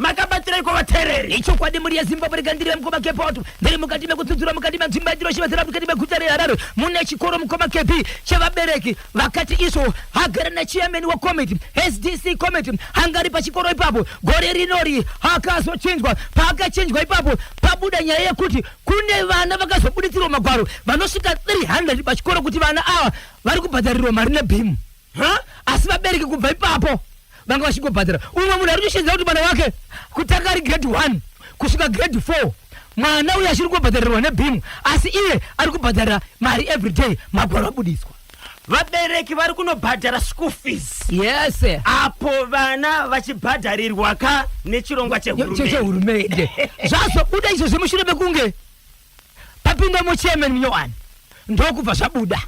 Makabatsiraiko vateereri? Ichokwadi mhuri yeZimbabwe rega ndiri mukoma Kepoto ndiri mukati mekutsudzura mukati menzvimbo yandinoshevedzera mukati meguta reHarare mune chikoro mukoma Kepi chevabereki vakati izvo hagara nachairman wekomiti SDC committee hangari pachikoro ipapo gore rinori hakazochinjwa paakachinjwa ipapo pabuda nyaya yekuti kune vana vakazobuditsirwa magwaro vanosvika 300 pachikoro kuti vana ava vari kubhadharirwa mari nebhimu asi vabereki kubva ipapo vanga vachingobhadhara umwe munhu ari kutoshedzera kuti mwana wake kutanga ari grade 1 kusvika grade 4 mwana uyo achiri kungobhadharirwa nebhimu asi iye ari kubhadhara mari everyday magwaro abudiswa. Vabereki vari kunobhadhara school fees. Yes. Apo vana vachibhadharirwa ka nechirongwa chehurumende. Chehurumende. Zvazobuda izvo zvemushure mekunge papinda muchairman munyowani ndokubva zvabuda.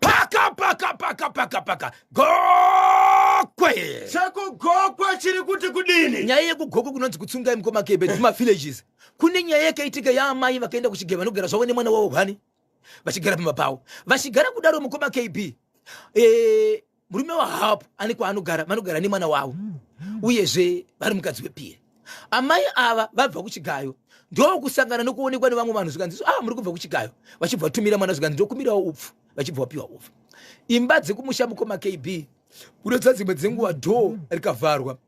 Paka paka paka paka paka Gokwe. Chekugokwe chiri kuti kudini? Nyaya yekugokwe kunonzi kutsungai mukoma Kebe kuma villages. Kune nyaya yakaitika yaamai vakaenda kuchigeva vanogara zvavo nemwana wavo hwani vachigara pamba pavo. Vachigara kudaro mukoma KB. Eh, murume wahapo ane kwaanogara vanogara nemwana wavo uyezve vari mukadzi wepiri. Amai ava vabva kuchigayo ndokusangana nokuonekwa nevamwe vanhu zvikanzi ah muri kubva kuchigayo vachibva vatumira mwana zvikanzi ndokumirawo upfu vachibva vapiwa upfu imba dzekumusha mukoma kb unodza dzimwe dzenguva dhoo rikavharwa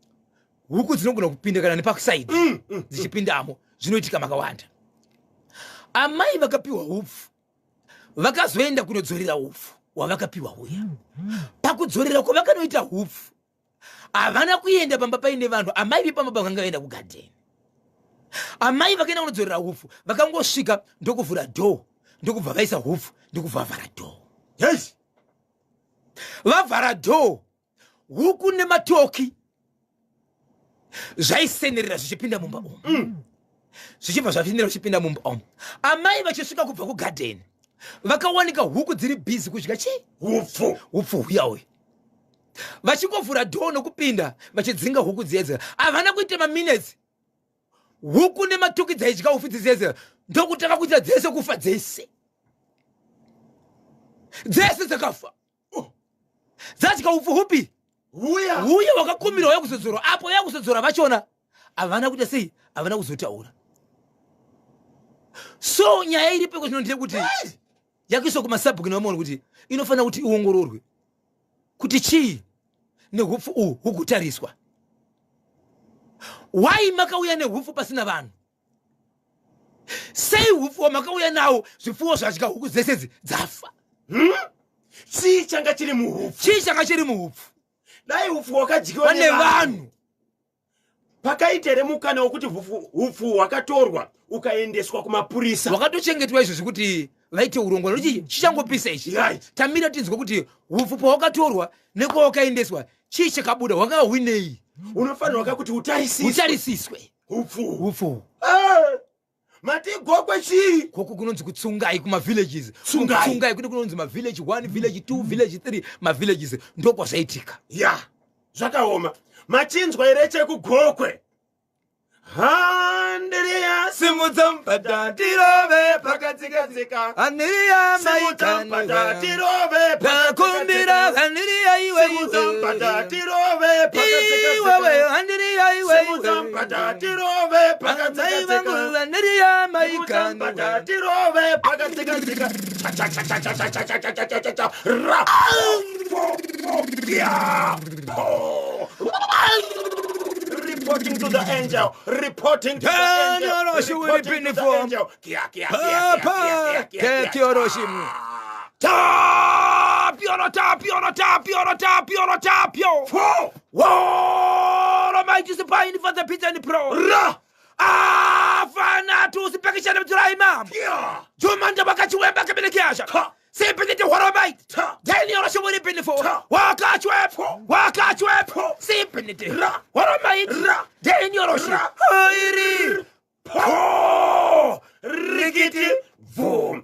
huku dzinogona kupinda kana nepakusaidi mm, mm, mm. dzichipindamo zvinoitika makawanda amai vakapiwa upfu vakazoenda kunodzorera upfu hwavakapiwa huya pakudzorera kwavakanoita upfu havana kuenda pamba paine vanhu amai vepamba vakanga vaenda kugadheni amai vakaenda kunodzorera hupfu vakangosvika ndokuvhura dhoo ndokubva vaisa hupfu ndokubva vavhara dhoo yes vavhara dhoo huku nematoki zvaisenerera zvichipinda mumba umu mm. zvichibva zvasenerera zvichipinda mumba umu amai vachisvika kubva kugadheni vakawanika huku dziri bhizi kudya chii hupfu hupfu huya uyu vachingovhura dhoo nokupinda vachidzinga huku dziyedzera havana kuita maminetsi huku nematuki dzaidya ufu dziziyedzera ndokutanga kuita dzese kufa dzese dzese dzakafa oh. dzadya upfu hupi huya huya wakakumbirwa uya kuzodzorwa apo uya kuzodzora vachona havana kuita sei havana kuzotaura so nyaya iripo iko zvino ndeyekuti yakuiswa kumasabhuku nevamwe kuti inofanira kuti iongororwe kuti chii nehupfu uhu hugutariswa why makauya nehupfu pasina vanhu sei hupfu hwamakauya nawo zvipfuwo zvadya huku dzese idzi dzafa hmm? Chii changa chiri muhupfu? Chii changa chiri muhupfu? Dai hupfu hwakadyiwa nevanhu. Pakaita here mukana wekuti hupfu hwakatorwa ukaendeswa kumapurisa? Hwakatochengetwa izvo zvekuti vaite urongwa nokuti chichangopisa ichi. Right. Tamira tinzwe kuti hupfu pahwakatorwa nekwawakaendeswa chii chakabuda hwakanga huinei? Unofanirwa ka kuti utarisiswe. Utarisiswe. Hupfu. Hupfu. Eh. Mati Gokwe chii? Gokwe kunonzi kutsungai kumavillages. Tsungai. Tsungai kune kunonzi mavillage 1, village 2, village 3, mavillages ndokwazvaitika. Ya, zvakaoma. Machinzwa here chekuGokwe? Handiriya simudza mupata tirove pakatsika-tsika. Handiriya Simudza mupata tirove pakakumbira handiriya iwe Simudza mupata tirove pakatsika-tsika. Iwewe handiriya iwe Simudza mupata tirove pakatsika-tsika. Handiriya Simudza mupata tirove pakatsika-tsika. Cha cha cha cha cha cha cha cha cha cha cha cha. Ra. Fo, fo, ya. Po. Reporting to the angel. Reporting to the angel. Daniel Roshi will Reporting be to the informed. angel. Kia, kia, kia, kia, Papa, kia, kia, kia, Ketio Roshi. Tapio, no tapio, no tapio, no tapio, no tapio. Fo. Woro mighty spine for the pizza and pro. Ra. Afana tu usipekishane mturai mam. Kia. Jumanda wakachiwemba kebelekiasha. Ta. Sipititi horomite. Ta. Daniel Roshi will be for. Ta. Wakachwepo. Wakachwepo. Sipititi. Ra. Horomite. Ra. Daniel Roshi. Ra. Hairi. Po. Rikiti. Vum.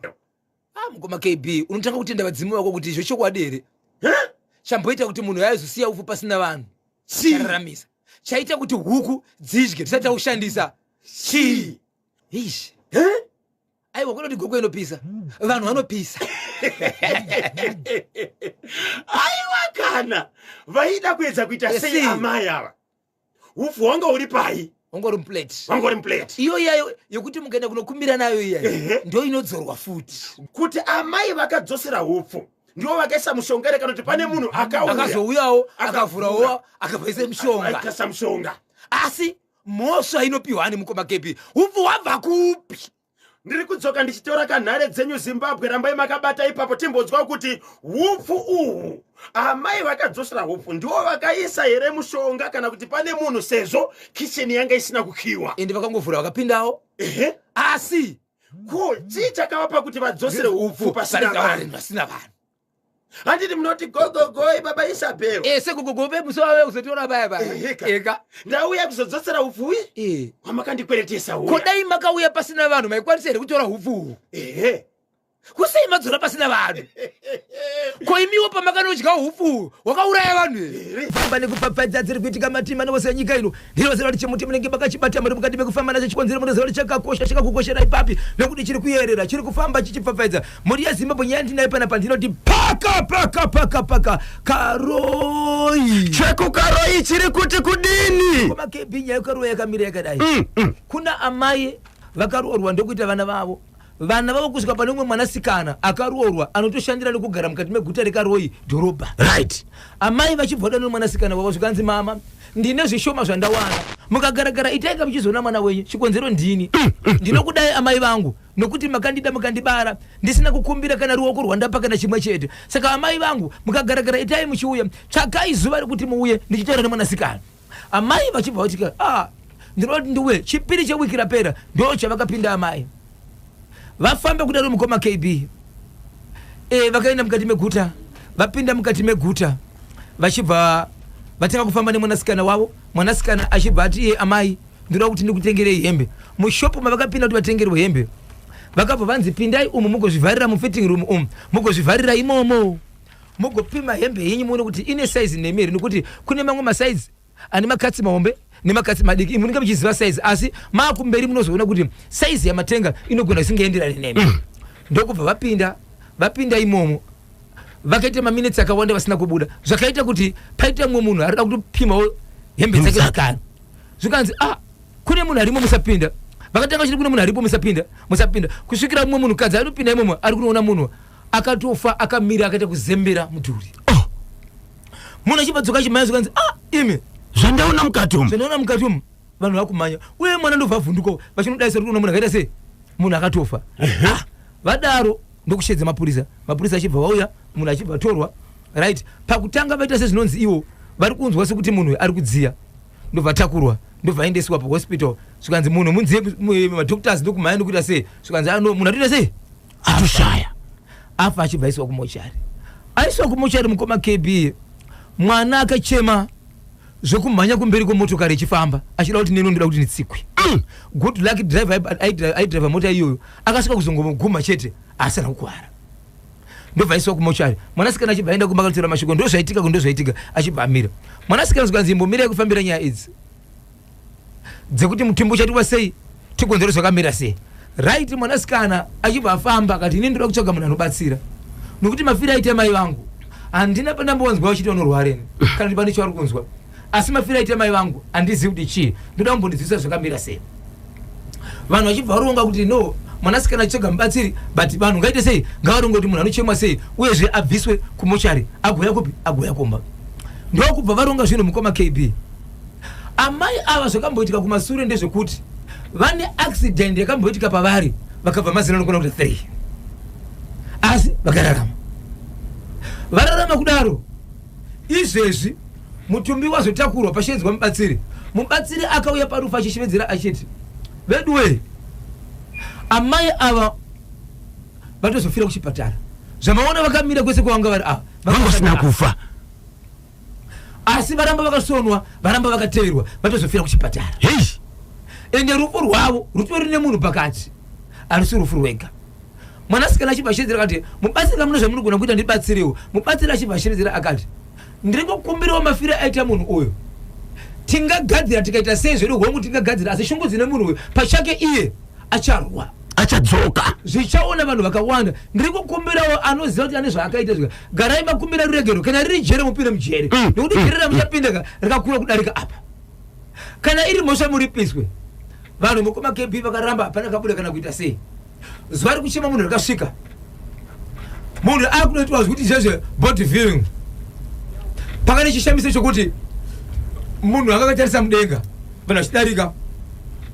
Ah, mukoma KB, unotanga kutenda vadzimu vako kuti izvo chokwadi here? Huh? Chamboita kuti munhu aizosiya upfu pasina vanhu. Chii? Chararamisa. Chaita kuti huku dzidye tisati taushandisa. Chii? Eish. Huh? Aiwa kunoti goko inopisa. Vanhu vanopisa. Aiwa kana vaida kuedza kuita sei Sei? amai ava? Upfu hwanga uri pai? Wanga uri muplate. Wanga uri muplate. Iyo iyayo yekuti mukaenda kunokumbira nayo iyayo ndo inodzorwa futi. Kuti amai vakadzosera hupfu ndivo vakaisa mushonga here kana kuti pane munhu akauya akazouyawo akavhurawo akabvaisa mushonga. Akaisa mushonga. Asi mhosva inopiwa ani mukoma KB? Hupfu hwabva kupi? Ndiri kudzoka ndichitora kanhare dzenyu Zimbabwe, rambai makabata ipapo timbonzwa kuti hupfu uhu amai vakadzosera hupfu ndivo vakaisa here mushonga kana kuti pane munhu sezvo kicheni yanga isina kukiwa. Ende vakangovhura vakapindawo. Ehe. Asi ko chii chakavapa kuti vadzosere hupfu pasina vanhu? Pasina vanhu. Handiti munoti gogogoi baba Isabel. Ese gogogo vemusi wave kuzotora paya paya. Eheka. Eka. Ndauya kuzodzosera hupfu uye? Eh. Hwamakandikweretesa Ko uya. dai makauya pasina vanhu maikwanisa here kutora hupfu uhu? Ehe. Kusei madzora pasina vanhu? Ko imiwo pamakanodya hupfu uhu wakauraya vanhu here? Famba nekupfapfaidza dziri kuitika matima nevose enyika ino. Ndinoziva kuti chimuti munenge makachibata muri mukati mekufamba nacho chikonzero munoziva kuti chakakosha chakakukosherai papi nekuti chiri kuyerera chiri kufamba chichipfapfaidza mhuri yeZimbabwe. Nyaya ndinayo panapa ndinoti paka paka paka paka karoi Chekukaroi chiri kuti kudini? Koma KB, nyaya yekaroi yakamira yakadai. Kuna amai vakaroorwa ndokuita vana vavo, vana vavo kusvika pane umwe mwanasikana akaroorwa anotoshandira nekugara mukati meguta reKaroi dhorobha. Amai vachibva vada nomwanasikana wavo, zvikanzi, "Mama, ndine zvishoma zvandawana, mukagaragara itaika muchizoona mwana wenyu. Chikonzero ndini ndinokudai amai vangu nokuti makandida mukandibara ndisina kukumbira kana ruoko rwandapa kana chimwe chete. Saka amai vangu, mukagaragara itai muchiuya, tsvakai zuva rekuti muuye ndichitaura nemwanasikana." Amai vachibva vatika, "Ah, ndinoda kuti ndiuye chipiri chewiki rapera." Ndo chavakapinda amai vafamba kudaro mukoma KB. Vakaenda mukati meguta, vapinda mukati meguta vachibva vatanga kufamba nemwanasikana wavo. Mwanasikana achibva ati iye, "Amai, ndinoda kuti ndikutengerei hembe." Mushopu mavakapinda kuti vatengerwe hembe, vakabva vanzi, "Pindai umu mugozvivharira mufitting room umu, mugozvivharira imomo, mugopima hembe yenyu muone kuti ine saizi nemi here, nekuti kune mamwe masaizi ane makatsi mahombe nemakatsi madiki. Imi munenge muchiziva saizi, asi maakumberi munozoona kuti saizi yamatenga inogona isingaenderani nemi." Ndokubva vapinda. Vapinda imomo vakaita maminitsi akawanda vasina kubuda, zvakaita kuti paita mumwe munhu arida kutopimawo hembe dzake zvakare. Zvikanzi, "Ah, kune munhu arimo, musapinda." Vakatanga vachiti, "Kune munhu aripo, musapinda, musapinda," kusvikira mumwe munhukadzi anopinda imomo ari kunoona munhu akatofa akamira akaita kuzembera mudhuri. Oh. Munhu achibva dzoka achimhanya, zvikanzi, "Ah, imi, Zvandaona mukati umu. Zvandaona mukati umu, vanhu vakumhanya." Uye mwana ndobva avhunduka, vachinodaisa kuti kuona munhu akaita sei, munhu akatofa. Ah, vadaro ndokushedza mapurisa. Mapurisa achibva vauya, munhu achibva atorwa. Right, pakutanga vaita sezvinonzi ivo vari kunzwa sekuti munhu ari kudziya, ndobva takurwa, ndobva aendeswa pahospital. Zvikanzi munhu munziye, madoctors ndokumhanya ndokuita sei, zvikanzi, "Ah, no, munhu atoita sei?" Atoshaya. Afa, achibva aiswa kumochari. Aiswa kumochari mukoma KB, mwana akachema zvekumhanya kumberi kwemotokari ichifamba achida kuti, "Neno ndoda kuti nditsikwe." Good luck, driver aidriva mota iyoyo akasvika kuzongomuguma chete, asina kukwara. Ndobva aiswa kumochari. Mwanasikana achibva aenda kumba akanotora mashoko, ndo zvaitika, ndo zvaitika. Achibva amira mwanasikana, zvikanzi, "Imbomirai kufambira nyaya idzi dzekuti mutumbi uchatiwa sei, tikonzero zvakamira sei." Right, mwanasikana achibva afamba akati, "Ini ndoda kutsvaga munhu anobatsira nokuti mafiro aita mai vangu handina pandambonzwa vachiti vanorwareni kana kuti pane chavari kunzwa, asi mafiro aita mai vangu handizivi kuti chii, ndoda kumbondiziviswa zvakamira sei." Vanhu vachibva varonga kuti no, mwanasikana achitsvaga mubatsiri, but vanhu ngaite sei, ngavaronge kuti munhu anochemwa sei, uyezve abviswe kumochari agouya kupi, agouya kumba. Ndokubva varonga zvinhu mukoma KB. Amai ava zvakamboitika kumasure ndezvekuti vane accident yakamboitika pavari, vakabva mazino anokwana kuti 3, asi vakararama. Vararama kudaro, izvezvi mutumbi wazotakurwa, pashedzwa mubatsiri. Mubatsiri akauya parufu achishevedzera achiti, "Veduwe, amai ava vatozofira kuchipatara. Zvamaona vakamira kwese kwavanga vari ava Vanga vasina kufa. Asi varamba vakasonwa, varamba vakateverwa, vatozofira kuchipatara. Hei. Ende rufu rwavo rutori nemunhu pakati, harusi rufu rwega." Mwanasikana achibva ashevedzera akati, "Mubatsiri, mune zvamunogona kuita, ndibatsirewo." Mubatsiri achibva ashevedzera akati, "Ndiri kukumbirawo, mafiro aita munhu uyu tingagadzira tikaita sei zvedu, hongu tingagadzira, asi shungu dzine munhu uyu pachake iye acharwa, Achadzoka. Zvichaona vanhu vakawanda. Ndiri kukumbirawo anoziva kuti ane zvaakaita zvika, garai makumbira ruregero, kana riri jere mupinde mujere, nekuti jere ramuchapinda ka rikakura kudarika apa." Kana iri mhosva muripiswe. Vanhu mukoma KB vakaramba, hapana kabuda kana kuita sei. Zuva rekuchema munhu rakasvika, munhu akunoitwa zvekuti zvezve body viewing. Pakane chishamiso chokuti munhu anga akatarisa mudenga vanhu vachidarika,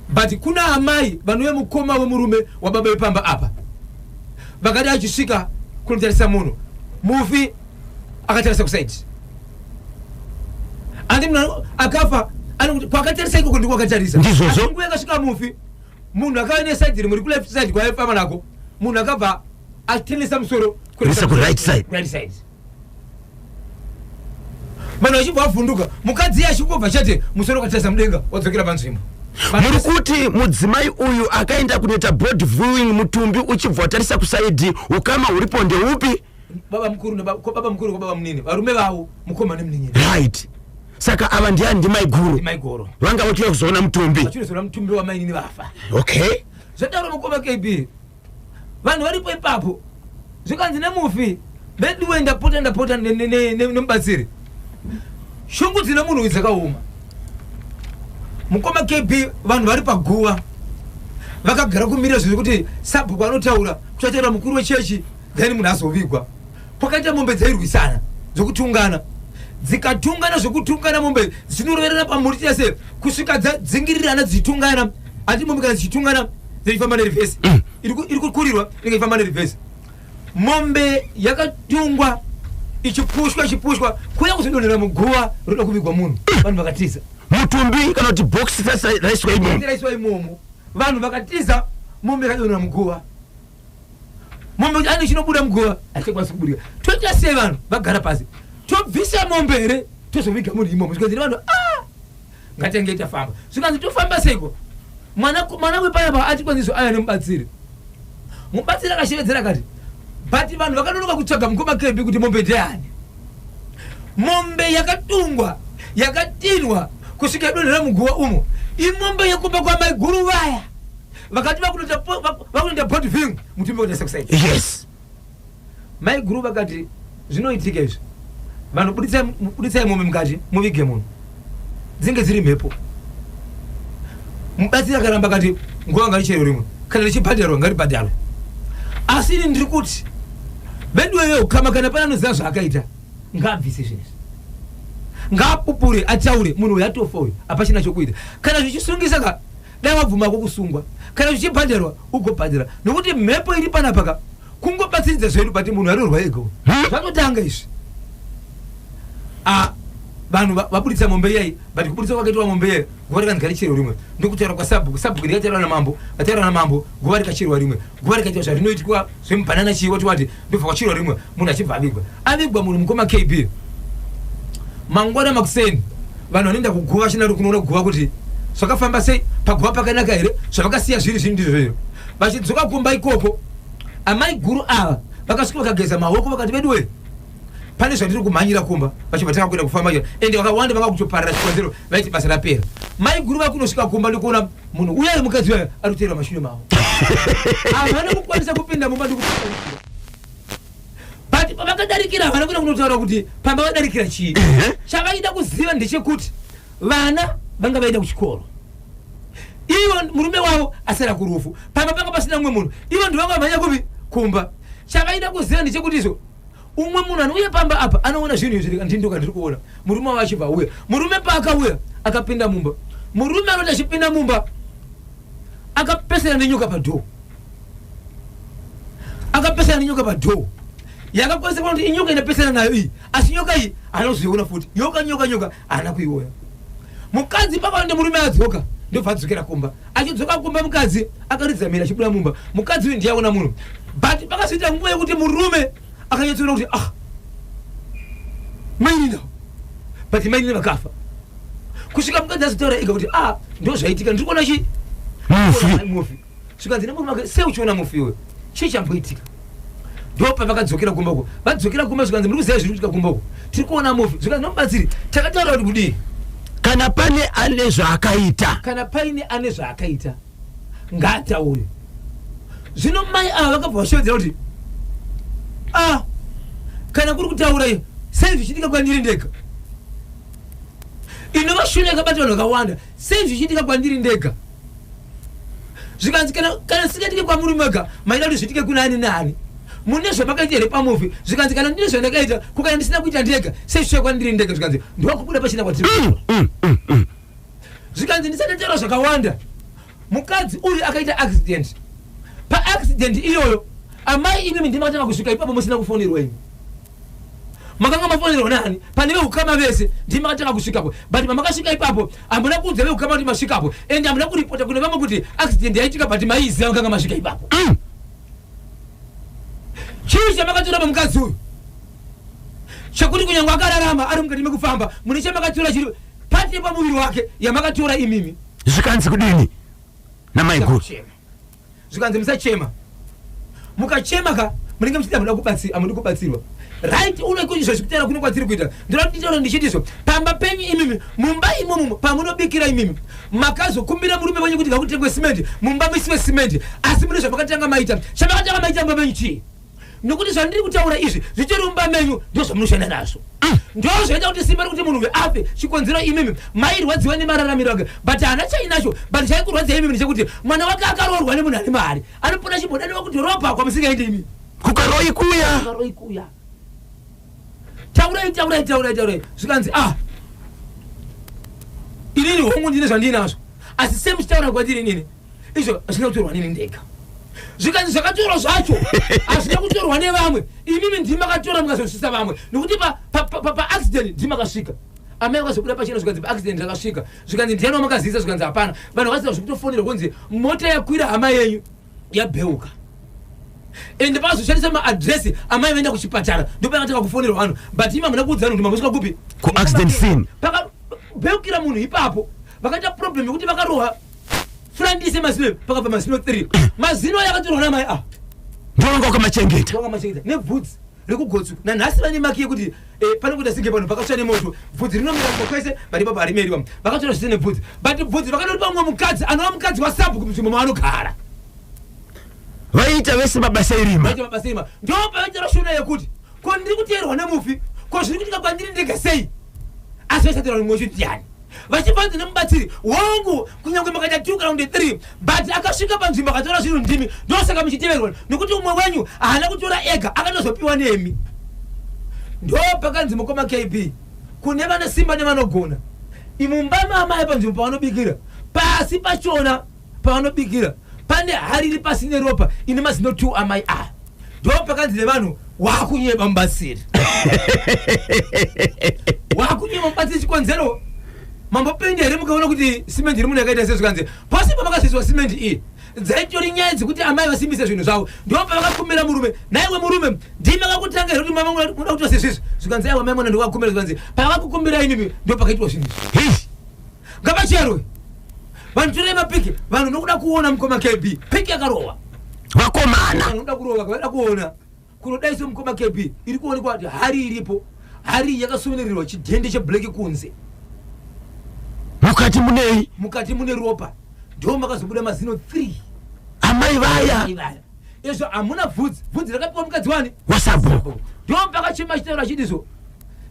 but kuna amai vanouya mukoma wemurume wababa vepamba apa, vakati achisvika kunotarisa munhu, mufi akatarisa kusaidi. Andi munhu akafa anokuti kwakatarisa ikoko ndiko kwakatarisa. Ndizvozvo. Asi nguva yakasvika mufi, munhu akauya nesaidi rimwe rekuleft side kwaifamba nako, munhu akabva atenesa musoro Kuisa ku right side. Right side. Vanhu vachibva vavhunduka, mukadzi iye achingobva chete musoro ukatarisa mudenga wadzokera panzvimbo. Muri kuti mudzimai uyu akaenda kunoita body viewing, mutumbi uchibva watarisa kusaidhi, ukama huripo ndeupi? Baba mukuru baba mukuru kwababa munini, varume vavo mukoma nemunin'ina. Right, saka ava ndiani? Ndimai guru. Ndimai guru. Vanga vachiuya kuzoona mutumbi. Vachizoona mutumbi wamainini vafa. Okay. Zvataura mukoma KB, vanhu varipo ipapo, zvikanzi nemufi, veduwe, ndapota, ndapota nemubatsiri, shungu dzine munhu uyu dzakaoma. Mukoma KB, vanhu vari paguva vakagara kumirira zvinhu kuti sabhuku anotaura, kuchataura mukuru wechechi, then munhu azovigwa. Kwakaita mombe dzairwisana dzokutungana, dzikatungana zvokutungana, mombe dzinoroverana pamuri chese kusvika dzadzingirirana dzichitungana. Ati mombe kana dzichitungana dzichifamba nerivhesi, iri kukurirwa inenge ichifamba nerivhesi. Mombe yakatungwa ichipushwa ichipushwa kuya kuzodonhera muguva roda kuvigwa munhu, vanhu vakatiza. Mutumbi kana kuti box raiswa imomo. Raiswa imomo, vanhu vakatiza, mombe yakadonhera muguva. Mombe ane chinobuda muguva haichakwanisi kubudika. Toita sei? Vanhu vagara pasi, tobvisa mombe here, tozoviga munhu imomo? Zvikanzi nevanhu, ah, ngatenge tafamba. Zvikanzi tofamba seiko? Mwana wepanapa atikwaniso aya nemubatsiri. Mubatsiri akashevedzera akati, but vanhu vakanonoka kutsvaga mukoma KB kuti mombe ndeyani. Mombe yakatungwa, yakatinwa kusvika yadonhera muguva umo, imombe yekumba kwamai guru vaya vakati vakunoita body viewing, mutumbi wakaita sekusaidi. Mai guru vakati zvinoitika izvi, vanhu buditsai mombe mukati muvige munhu, dzinge dziri mhepo. Mubatsiri akaramba akati nguva ngarichero rimwe, kana richibhadharwa ngaribhadharwe. Asi ini ndiri kuti veduwe veukama, kana pane anoziva zvaakaita ngaabvise zvinhu izvi, ngaapupure, ataure. Munhu uyu atofa uyu, hapachina chokuita. Kana zvichisungisa ka, dai wabvumako kusungwa. Kana zvichibhadharwa ugobhadhara, nokuti mhepo iri panapa ka kungobatsiridza zvedu, but munhu arorwa ega uyu. Zvatotanga izvi. Ah, vanhu vabuditsa mombe iyai, but kubuditsa kwakaitwa mombe iyai, guva rikanzi ngaricherwe rimwe, ndokutaura kwasabhuku. Sabhuku ndikataura namambo, vataura namambo, guva rikacherwa rimwe. Guva rikaitwa zvarinoitwa zvemubhanana chii wati wati, ndobva kwacherwa rimwe, munhu achibva avigwa. Avigwa munhu, mukoma KB, mangwana makuseni vanhu vanoenda kuguva vachina kunoona guva kuti zvakafamba sei paguva, pakanaka here, zvavakasiya zviri zviri ndizvo here. Vachidzoka kumba ikoko, amai guru ava vakasvika vakageza maoko, vakati veduwe, pane zvandiri kumhanyira kumba. Vachibva tanga kuenda kufamba, ende vakawanda vanga kutoparira chikonzero, vaiti basa rapera. Mai guru vakunosvika kumba ndikuona munhu uya, mukadzi uya ari kuteera mashure mavo, havana kukwanisa kupinda mumba ndikupinda. But pavakadarikira havana kuenda kunotaura kuti pamba vadarikira chii. Chavaida kuziva ndechekuti vana vanga vaenda kuchikoro, ivo murume wavo asara kurufu, pamba panga pasina mumwe munhu, ivo ndivanga vamhanya kupi kumba. Chavaida kuziva ndechekuti izvo umwe munhu anouya pamba apa anoona zvinhu izvi ndindoka ndiri kuona murume wavo achibva auya. Murume paakauya akapinda mumba, murume anoti achipinda mumba akapesana nenyoka padhoo, akapesana nenyoka padhoo yakakwanisa kuona kuti inyoka inapesana nayo iyi, asi nyoka iyi haana kuzoiona futi. Nyoka, nyoka, nyoka haana kuiona. Mukadzi pakaona murume adzoka, ndobva adzokera kumba. Achidzoka kumba, mukadzi akaridza mhere achibuda mumba. Mukadzi uyu ndiye aona munhu, but pakazoita nguva yekuti murume akanyatsoona kuti ah, mainini, but mainini vakafa. Kusvika mukadzi azotaura ega kuti ah, ndo zvaitika, ndiri kuona chi Mufi. Mufi. Zvikanzi nemurume wake, sei uchiona mufi iwe, chii chamboitika? Ndo pavakadzokera kumba uko. Vadzokera kumba, zvikanzi muri kuziva zviri kuitika kumba uko, tiri kuona mufi. Zvikanzi nomubatsiri, takataura kuti kudii? Kana pane ane zvaakaita, kana paine ane zvaakaita ngaataure. Zvino mai ava vakabva vashevedzera kuti ah, kana kuri kutaura iyo, sei zvichiitika kwandiri ndega? Inova shuna yakabata vanhu vakawanda. Sei zvichiitika kwandiri ndega? Zvikanzi kana kana zvisingaitike kwamuri mega, maida kuti zviitike kuna ani naani? Mune zvamakaita here pamufi? Zvikanzi kana ndine zvandakaita, ko kana ndisina kuita ndega, sei zvichiuya kwandiri ndega? Zvikanzi ndokubuda pachena kwatiri. Zvikanzi ndisati ndataura zvakawanda, mukadzi uyu akaita accident. Paaccident iyoyo amai imimi ndimi makatanga kusvika ipapo musina kufonerwa imi. Makanga mafonerwa nani? Pane veukama vese ndimi makatanga kusvikapo, but pamakasvika ipapo hamuna kuudza veukama kuti masvikapo, and hamuna kuripota kune vamwe kuti accident yaitika, but maiziva makanga masvika ipapo. Chii chamakatora pamukadzi uyu chekuti kunyange akararama ari mukati mekufamba, mune chamakatora chiri pati yepamuviri wake yamakatora imimi? Zvikanzi kudini namaiguru? Zvikanzi musachema, mukachema ka munenge muchiti hamuda kubatsira, hamudi kubatsirwa, right? Uno izvo zvekutaura kuno kwatiri kuita, ndoda kuti nditaure ndichiti izvo pamba penyu imimi, mumba imomo pamunobikira imimi, makazokumbira murume wenyu kuti ngakutengwe simende mumba muisiwe simende, asi mune zvamakatanga maita. Chamakatanga maita mumba menyu chii? Nokuti zvandiri kutaura izvi zvichiri mumba menyu, ndozvamunoshanda nazvo, ndozvaita kuti simba rekuti munhu uyu afe. Chikonzero imimi mairwadziwa nemararamiro ake, but haana chainacho, but chaikurwadza imimi ndechekuti mwana wake akaroorwa nemunhu ane mari, anopona chimbodaniwa kudhorobha kwamusingaende imimi. Kukaroi kuya. Kukaroi kuya. Taurai, taurai, taurai, taurai. Zvikanzi ah, inini hongu ndine zvandinazvo, asi semuchitaura kwandiri inini, izvo hazvina kutorwa nini ndega. Zvikanzi zvakatorwa zvacho hazvina kutorwa nevamwe, imimi ndimi makatora mukazosvisa vamwe, nekuti paaccident ndimi makasvika. Amai vakazobuda pachena, zvikanzi paaccident ndakasvika. Zvikanzi ndiani wamakazivisa? Zvikanzi hapana. Vanhu vakasvika zvekutofonera kunzi mota yakwira hama yenyu yabheuka, ende pakazoshandisa maadresi amai vaenda kuchipatara, ndopakatanga kufonerwa vanhu, but imi hamuna kuudza vanhu kuti mambosvika kupi. Kuaccident scene. Pakabheukira munhu ipapo vakaita problem yekuti vakarohwa frandise mazino, pakabva mazino 3, mazino aya akatorwa namai ah. Ndovanga wakamachengeta. Wakamachengeta nebvudzi rekugotsu. Nanhasi vane maki yekuti panokuita senge panhu pakatsva nemoto, bvudzi rinomera kumwe kwese, but ipapo harimeri. Vakatora zvese nebvudzi, but bvudzi vakatoripa mumwe mukadzi anova mukadzi wasabhuku munzvimbo mavanogara. Vaiita vese mabasa erima. Vaita mabasa erima. Ndo pavaita shona yekuti ko ndiri kuteerwa nemufi, ko zviri kuitika kwandiri ndega sei? Asi vaisataura mumwe wacho ndiani, vachifanidza nemubatsiri wangu. Kunyange makaita 2 kana kunge 3, but akasvika panzvimbo akatora zvinhu ndimi, ndosaka muchiteverwa, nekuti umwe wenyu haana kutora ega, akatozopiwa nemi. Ndo pakanzi mukoma KB, kune vane simba nevanogona, imumba maamai panzvimbo pavanobikira, pasi pachona pavanobikira pane hari iri pasi neropa ine mazino 2 amai aya. Ndo pakanzi nevanhu, wakunyeba mubatsiri, wakunyeba mubatsiri. Chikonzero mambopenda here mukaona kuti simendi iri munhu yakaita sei? Zvikanzi pasi pamakaziswa simendi iyi dzaitori nyaya dzekuti amai vasimbise zvinhu zvavo. Ndo pavakakumbira murume, naiwe murume, ndimi makakutanga here kuti mama munoda kuitwa sezvizvi? Zvikanzi aiwa mai mwana ndikakumbira. Zvikanzi pavakakukumbira imimi ndo pakaitwa zvinhu izvi. Ngavacherwe vanhu, torai mapiki vanhu nokuda kuona mukoma KB, piki yakarohwa. Vakomana. Vanhu vanoda kurova, vanoda kuona kunodaiso mukoma KB, iri kuonekwa kuti hari iripo, hari yakasumirirwa chidhende cheblack kunze. Mukati munei? Mukati mune ropa, ndo makazobuda mazino 3. Amai vaya. Ivaya izvo hamuna bvudzi, bvudzi rakapiwa mukadzi wani? Wasabhuku. Ndo pakachema chitauro achiti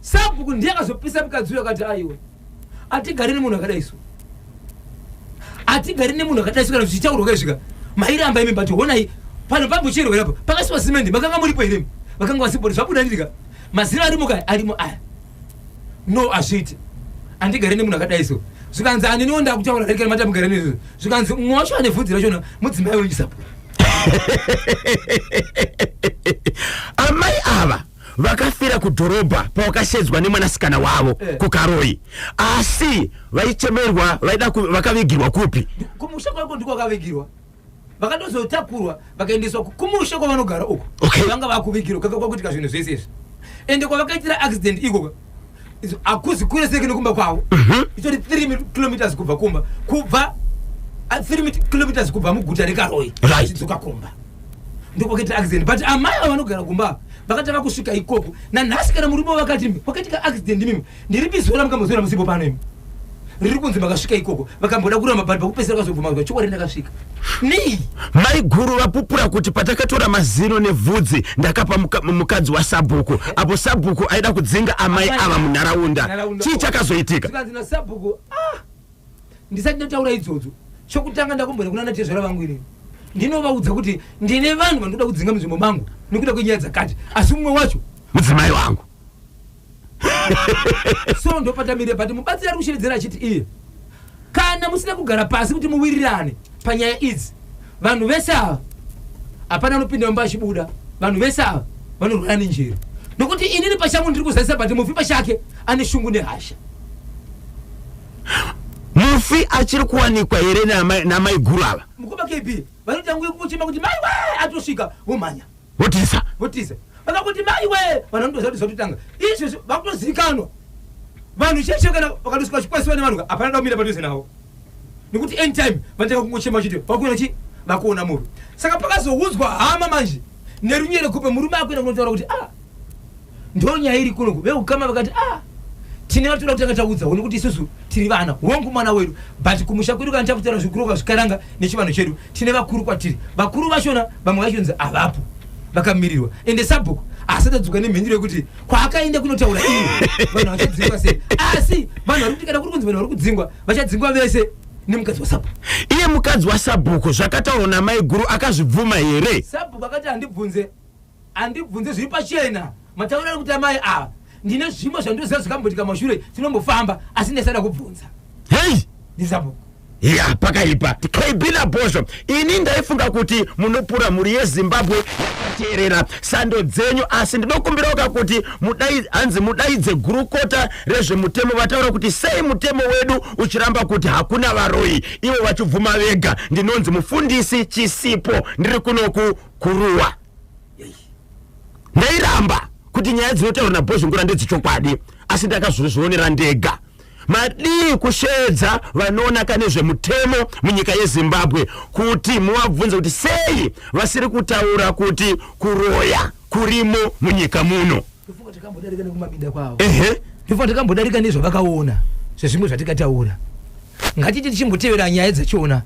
sabhuku ndiye akazopisa mukadzi uyo, akati aiwa, hatigari nemunhu akadai so, hatigari nemunhu akadai so. Kana zvichitaurwa kaizvika mairamba imi, but honai pano pambocherwa ipapo pakasiwa simendi, makanga muripo here? Vakanga vasipo. Zvabuda ndika mazino arimo kaya, arimo aya. No, hazviiti, handigari nemunhu akadai so. Zvikanzi aniniwo ndakutaura rekera mati amugare nezvizvo. Zvikanzi mumwe wacho ane bvudzi rachona mudzimai wenyu sabhuku. Amai ava vakafira kudhorobha pavakashedzwa nemwanasikana wavo kuKaroi, asi vaichemerwa vaida vakavigirwa kupi? Kumusha kwako ndiko vakavigirwa, vakatozotakurwa vakaendeswa kumusha kwavanogara uko. Vanga vakuvigirwa kaka kwakuitika zvinhu zvese izvi, ende kwavakaitira accident ikoko hakuzi kure seke nekumba kwavo. Itori 3 kilometers kubva kumba, kubva 3 kilometers kubva muguta reKaroi. Vachidzoka kumba ndokwakaitira accident, but amai ava vanogara kumba vakatanga kusvika ikoko nanhasi. Kana murume vakati kwakaitika accident mimi ndiripi zuva ramukambozoona musipo pano imi riri kunzi makasvika ikoko? Vakamboda kuramba, but pakupedzisira vakazobvuma kuti chokwadi ndakasvika. Nei? Mai guru vapupura kuti patakatora mazino nevhudzi ndakapa mukadzi wasabhuku, apo sabhuku aida kudzinga amai ava munharaunda. Nharaunda. Chii chakazoitika? Zvikanzi nasabhuku, ah, Ndisati ndataura idzodzo, chokutanga ndakumboenda kuna natezvara vangu inini ndinovaudza kuti ndine vanhu vandinoda kudzinga munzvimbo mangu nekuda kwenyaya dzakati, asi mumwe wacho mudzimai wangu. So ndopatamire, but mubatsiri ari kushevedzera achiti iye kana musina kugara pasi kuti muwirirane panyaya idzi, vanhu vese ava hapana anopinda mumba achibuda. Vanhu vese ava vanorwara nenjere, nokuti inini pachangu ndiri kuzadzisa, but mufi pachake ane shungu nehasha. Mufi achiri kuwanikwa here namaiguru ava? Mukoma KB, vanoita nguva yekuchema kuti maiwe, atosvika vomhanya. Votiza. Votiza. Vakakuti maiwe, vanhu vanotoziva kuti zvatotanga izvezvi, vakutozivikanwa vanhu cheshe. Kana vakatosvika vachikwasiwa nevanhu, hapana da kumira padhuze navo, nekuti anytime vanotanga kungochema vachiti vakuona chi vakuona mufi. Saka pakazoudzwa hama manje nerunyerekupe, murume akuenda kunotaura kuti, "Ah, ndo nyaya iri kunoku." Veukama vakati, "Ah, tine vatoda kutanga taudzawo, nekuti isusu tiri vana hongu mwana wedu, but kumusha kwedu kana takutaura zvikuroka zvikaranga nechivanhu chedu, tine vakuru kwatiri." Vakuru vachona vamwe vachonzi havapo, vakamirirwa. Ende sabhuku asati adzoka nemhinduro yekuti kwaakaenda kunotaura iye vanhu vachadzingwa sei. Asi vanhu vari kuti kana kuri kunzi vanhu vari kudzingwa, vachadzingwa vese nemukadzi wasabhuku. Iye mukadzi wasabhuku zvakataurwa namaiguru akazvibvuma here? Sabhuku akati, "Handibvunze, handibvunze, zviri pachena mataura ari kuti amai ava. Ndine zvimwe zvandinoziva zvikamboitika mashure, tinombofamba, asi ndisada kubvunza." Hei. Ndisabhuku. Ya, pakaipa. KB naBhozho, ini ndaifunga kuti munopura mhuri yeZimbabwe yakateerera. Sando dzenyu, asi ndinokumbirawoka kuti mudai, hanzi mudaidze gurukota rezvemutemo vataura kuti sei mutemo wedu uchiramba kuti hakuna varoyi, ivo vachibvuma vega. Ndinonzi Mufundisi Chisipo, ndiri kunoku kuruwa. Ndairamba kuti nyaya dzinotaurwa naBhozhongora ndedzechokwadi, asi ndakazvionera ndega. Madii kusheedza vanoonaka nezvemutemo munyika yeZimbabwe kuti muvabvunze kuti sei vasiri kutaura kuti kuroya kurimo munyika muno? Ndofunga takambodarika nekumabinda kwavo. Ehe. Ndofunga takambodarika nezvavakaona zvezvimwe zvatikataura. Ngatiti tichimbotevera nyaya dzachona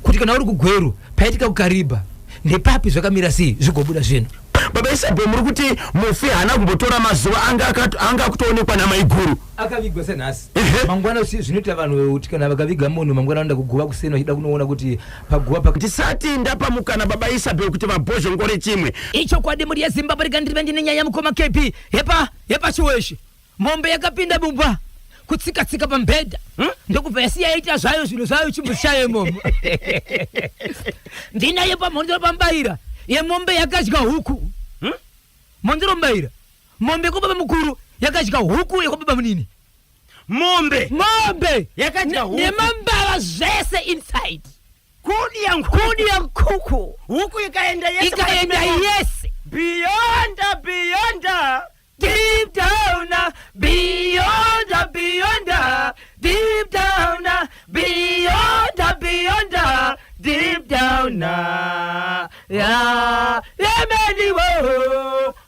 kuti kana uri kuGweru, paitika kuKaribha ndepapi, zvakamira sei, zvigobuda zvinhu. Baba Isabel, muri kuti mufi haana kumbotora mazuva anga akutoonekwa namaiguru? Akavigwa senhasi. Ehe. Mangwana zvinoita vanhu kuti kana vakaviga munhu, mangwana vanoenda kuguva kuseni vachida kunoona kuti paguva pa Ndisati ndapa mukana baba Isabel kuti vabhozhongore chimwe. Ichokwadi, mhuri yeZimbabwe, rega ndirive ndine nyaya, mukoma KB, yepaChiweshe. Mombe yakapinda mumba kutsika-tsika pamubhedha, Ndokubva yasiya yaita zvayo zvinhu zvayo, chimbuzi chayo imomo. Ndinaye paMhondoro paMubayira yemombe yakadya huku. Mhondoro Mubayira, mombe yekwababa mukuru yakadya huku yekwababa munini. Mombe. Mombe Yakadya huku. Nemambava zvese inside. Kudya nkuku. Kudya nkuku. Huku ikaenda yese. Ikaenda yese. Beyond, beyond. Deep down, beyond, beyond, deep down, beyond, beyond, deep down. Ya, yemeniwo,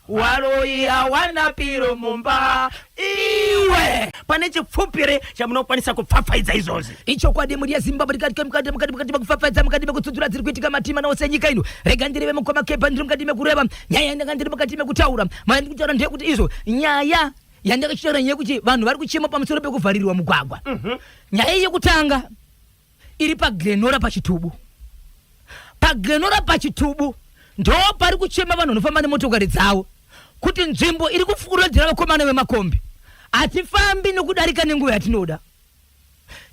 waroi hawana piro mumba. Iwe, pane chipfupire chamunokwanisa kupfapfaidza izvozvi? Ichokwadi, mhuri yeZimbabwe, ndikati mukati mukati mukati mekufafadza, mukati mekutsudzura dziri kuitika matima naose enyika ino. Rega ndireve, mukoma Kepa, ndiri mukati mekureva nyaya yandanga ndiri mukati mekutaura. Maya ndiri kutaura ndeyekuti izvo nyaya yandakachitaura, nyaya yekuti vanhu vari kuchema pamusoro pekuvharirwa mugwagwa. Nyaya yekutanga iri paGlenora paChitubu. PaGlenora paChitubu ndo pari kuchema vanhu vanofamba nemotokari dzavo kuti nzvimbo iri kufurodzera vakomana vemakombi, hatifambi nokudarika nenguva yatinoda.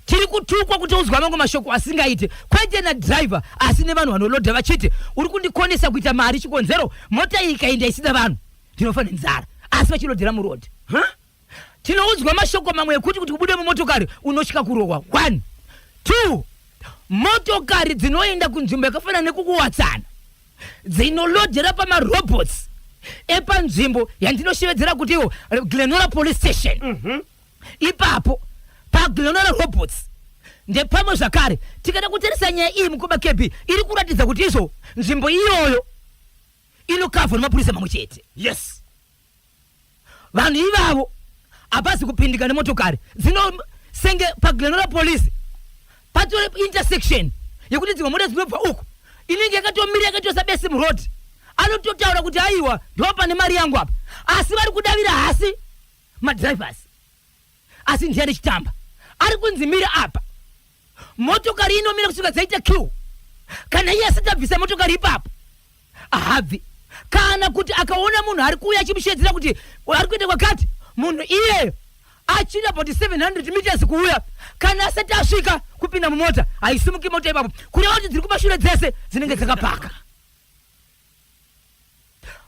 Tiri kutukwa, kutoudzwa mamwe mashoko asingaite, kwete nadhiraivha asi nevanhu vanolodha, vachiti uri kundikonesa kuita mari, chikonzero mota iyi ikaenda isina vanhu ndinofa nenzara, asi vachilodhera murodhi. Tinoudzwa mashoko mamwe ekuti kuti ubude mumotokari unotya kurohwa. One, two, motokari dzinoenda kunzvimbo yakafanana nekuKuwatsana dzinolodhera pamarobots epanzvimbo yandinoshevedzera kuti iwo Glenora Police Station. Ipapo paGlenora robots ndepamwe zvakare. Tikada kutarisa nyaya iyi, mukoma KB, iri kuratidza kuti izvo nzvimbo iyoyo inokavhwa nemapurisa mamwe chete. Vanhu ivavo hapasi kupindika nemotokari dzino senge paGlenora Police patore intersection yekuti dzimwe mota dzinobva uku inenge yakatomira yakatoisa besi muroad. Anototaura kuti, "Aiwa, ndo pane mari yangu apa," asi vari kudavira hasi madrivers, asi ndiani chitamba ari kunzi mira apa? Motokari inomira kusvika dzaita queue. Kana iye asati abvisa motokari ipapo haabvi. Kana kuti akaona munhu ari kuuya achimushedzera kuti ari kuenda kwakati, munhu iyeyo achiri about 700 meters kuuya, kana asati asvika kupinda mumota, haisimuki mota ipapo. Kureva kuti dziri kumashure dzese dzinenge dzakapaka.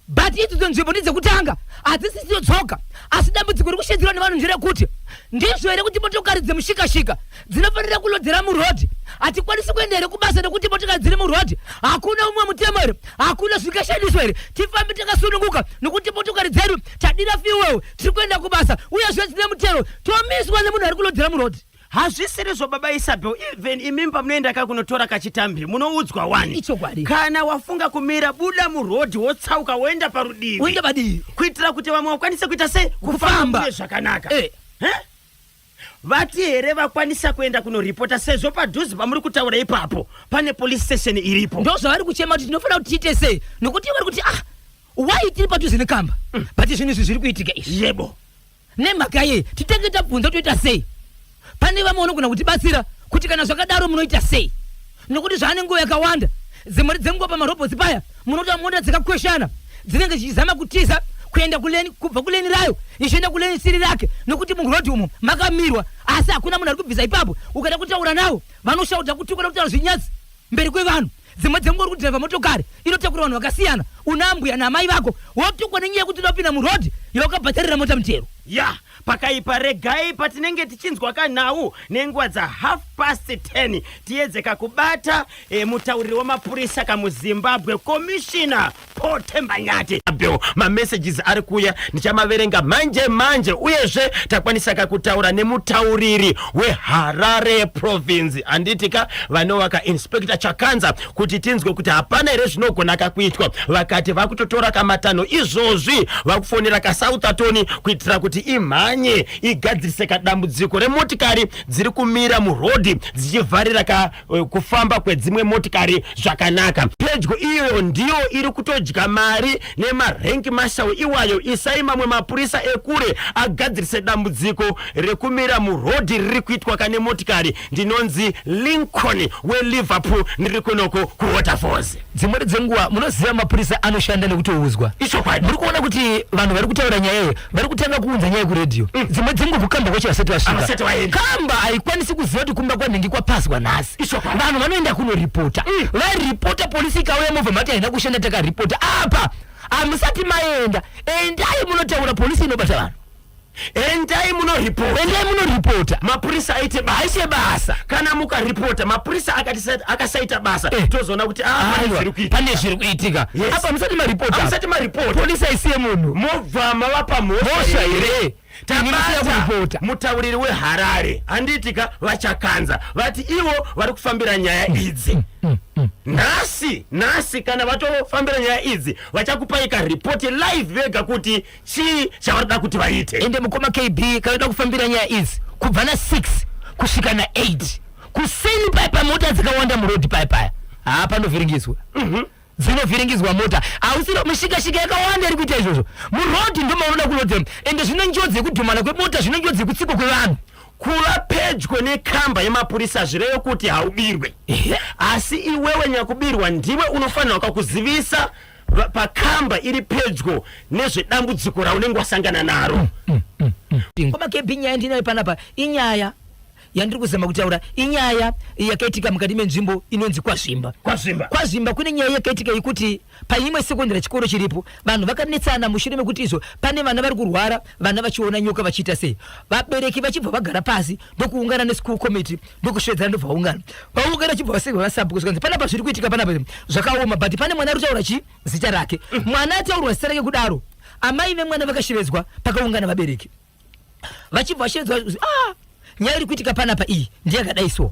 But idzodzo nzvimbo ndedzekutanga, hadzisisiyo dzoga. Asi dambudziko riri kushedzerwa nevanhu nderekuti ndizvo here kuti motokari dzemushikashika dzinofanira kulodzera murodhi? Hatikwanisi kuenda here kubasa nekuti motokari dziri murodhi? Hakuna umwe mutemo here? Hakuna zvingashandiswa here? Tifambe takasununguka nekuti motokari dzedu tadira fuel, tiri kuenda kubasa, uyezve dzine mutero, tomiswa nemunhu ari kulodzera murodhi. Hazvisirizvo baba Isabel, even imimi pamunoenda ka kunotora kachitambi munoudzwa wani. Ichokwadi. Kana wafunga kumira buda muroad wotsauka woenda parudivi. Woenda padivi. Kuitira kuti vamwe vakwanise kuita sei? Kufamba. Kufamba zvakanaka. Eh. Eh? Vati here vakwanisa kuenda kunoripota sezvo padhuze pamuri kutaura ipapo pane police station iripo. Ndozvavari kuchema kuti tinofanira kuti tiite sei nokuti vari kuti ah why tiri padhuze nekamba but zvinhu izvi zviri kuitika izvi. Yebo. Nemhaka yei titenge tabvunza toita sei? Pane vamwe vanogona kutibatsira kuti kana zvakadaro munoita sei? Nokuti zvaane nguva yakawanda dzimwe dzenguva pamarobhotsi paya munoita mota dzakakweshana dzinenge dzichizama kutiza kuenda kuleni kubva kuleni rayo ichienda kuleni siri rake nokuti murodhi umo makamirwa asi hakuna munhu ari kubvisa ipapo. Ukada kutaura navo vanoshauta kutuka nekutaura zvinyadzi mberi kwevanhu. Dzimwe dzenguva uri kudhiraivha motokari inotakura vanhu vakasiyana, una ambuya naamai vako, wotukwa nenyaya yekuti uda kupinda muroad yawakabhadharira mota mutero. Yah pakaipa regai patinenge tichinzwa kanhau nenguva dza half past 10 tiedze kakubata e, mutauriri wemapurisa kamuZimbabwe Commissioner Paul Themba Nyathi. Bill, mamessages ari kuuya ndichamaverenga manje manje uyezve takwanisa kakutaura nemutauriri weHarare Province handiti ka vanova kaInspector Chakanza kuti tinzwe kuti hapana here zvinogona kakuitwa. Vakati vakutotora kamatanho izvozvi vakufonera kaSoutherton kuitira kuti imhanye igadzirise kadambudziko remotikari dziri kumira murodhi dzichivharira ka kufamba kwedzimwe motikari zvakanaka. Pedyo iyoyo ndiyo iri kutodya mari nemarank marshal iwayo. Isai mamwe mapurisa ekure agadzirise dambudziko rekumira murodhi riri kuitwa kane motikari. Ndinonzi Lincoln weLiverpool ndiri kunoko kuWaterfalls. Dzimweni dzenguva munoziva mapurisa anoshanda nekutoudzwa. Ichokwadi. Muri kuona kuti vanhu vari kutaura nyaya iyi vari kutanga kuunza nyaya kuredhiyo. Dzimwe dzenguva kukamba kwacho vasati vasvika. Havasati vaenda. Kamba haikwanisi kuziva kuti kumba kwanhingi kwapazwa nhasi. Ichokwadi. Vanhu vanoenda kunoripota. Varipota polisi ikauya mobva mati haina kushanda takaripota. Apa hamusati maenda. Endai munotaura polisi inobata vanhu. Endai munoripota. Endai munoripota. Mapurisa aite basa. Aite basa. Kana mukaripota mapurisa akasaita basa Eh. tozoona kuti ah, pane Aiwa, zviri kuitika. pane zviri kuitika. Yes. Apa musati maripota. Hamusati maripota. Polisi haisiye munhu. Mobva mavapa mhosva Mhosva here? Tabata kuripota. mutauriri weHarare handitika vaChakanza vati ivo vari kufambira nyaya idzi nhasi nhasi kana vatofambira nyaya idzi vachakupai karipoti live vega kuti chii chavarikuda kuti vaite. Ende mukoma KB kana uda kufambira nyaya idzi kubva na 6 kusvika na 8 kuseni paya paya mota dzakawanda muroad paya paya haa panovhiringidzwa dzinovhiringidzwa mota hausiro mishikashika yakawanda iri kuita izvozvo muroad ndomaunoda kulodzera ende zvine njodzi yekudhumana kwemota zvine njodzi yekutsikwa kwevanhu. Kuva pedyo nekamba yemapurisa hazvirevi kuti haubirwe asi iwewe nyakubirwa ndiwe unofanirwa kuzivisa pakamba iri pedyo nezvedambudziko raunenge wasangana naro. Mukoma KB nyaya ndinayo panapa inyaya yandiri kuzama kutaura inyaya yakaitika mukati menzvimbo inonzi kwaZvimba. KwaZvimba. KwaZvimba kune nyaya yakaitika yekuti paimwe sekondari chikoro chiripo vanhu vakanetsana mushure mekuti izvo pane vana vari kurwara vana vachiona nyoka vachiita sei vabereki vachibva vagara pasi ndokuungana neschool committee ndokusvedzana ndobva vaungana vaungana chibva vasekwa vasabhuku zvikanzi panapa zviri kuitika panapa zvakaoma but pane mwana ari kutaura chi zita rake mwana ataurwa zita rake kudaro amai vemwana vakashevedzwa pakaungana vabereki vachibva vashevedzwa ah nyaya iri kuitika panapa iyi ndeyakadai so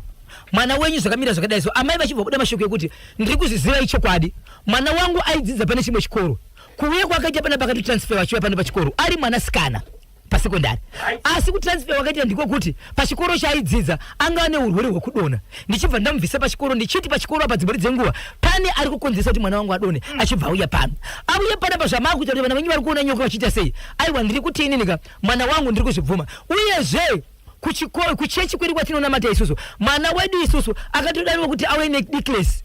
mwana wenyu zvakamira zvakadai so amai vachibva buda mashoko ekuti ndiri kuzviziva ichokwadi mwana wangu aidzidza pane chimwe chikoro kuuya kwakaita panapa akatotransfer vachiuya pano pachikoro ari mwanasikana pasekondari asi kutransfer wakaita ndiko kuti pachikoro chaaidzidza anga ane urwere hwekudonha ndichibva ndamubvisa pachikoro ndichiti pachikoro apa dzimwe dzenguva pane ari kukonzeresa kuti mwana wangu adonhe achibva auya pano auye panapa zvamaakuita kuti vana venyu vari kuona nyoka vachiita sei aiwa ndiri kuti ininika mwana wangu ndiri kuzvibvuma uyezve. Kuchikoro, kuchechi kwedu kwatinonamata isusu, mwana wedu isusu akatodaniwa kuti auye necklace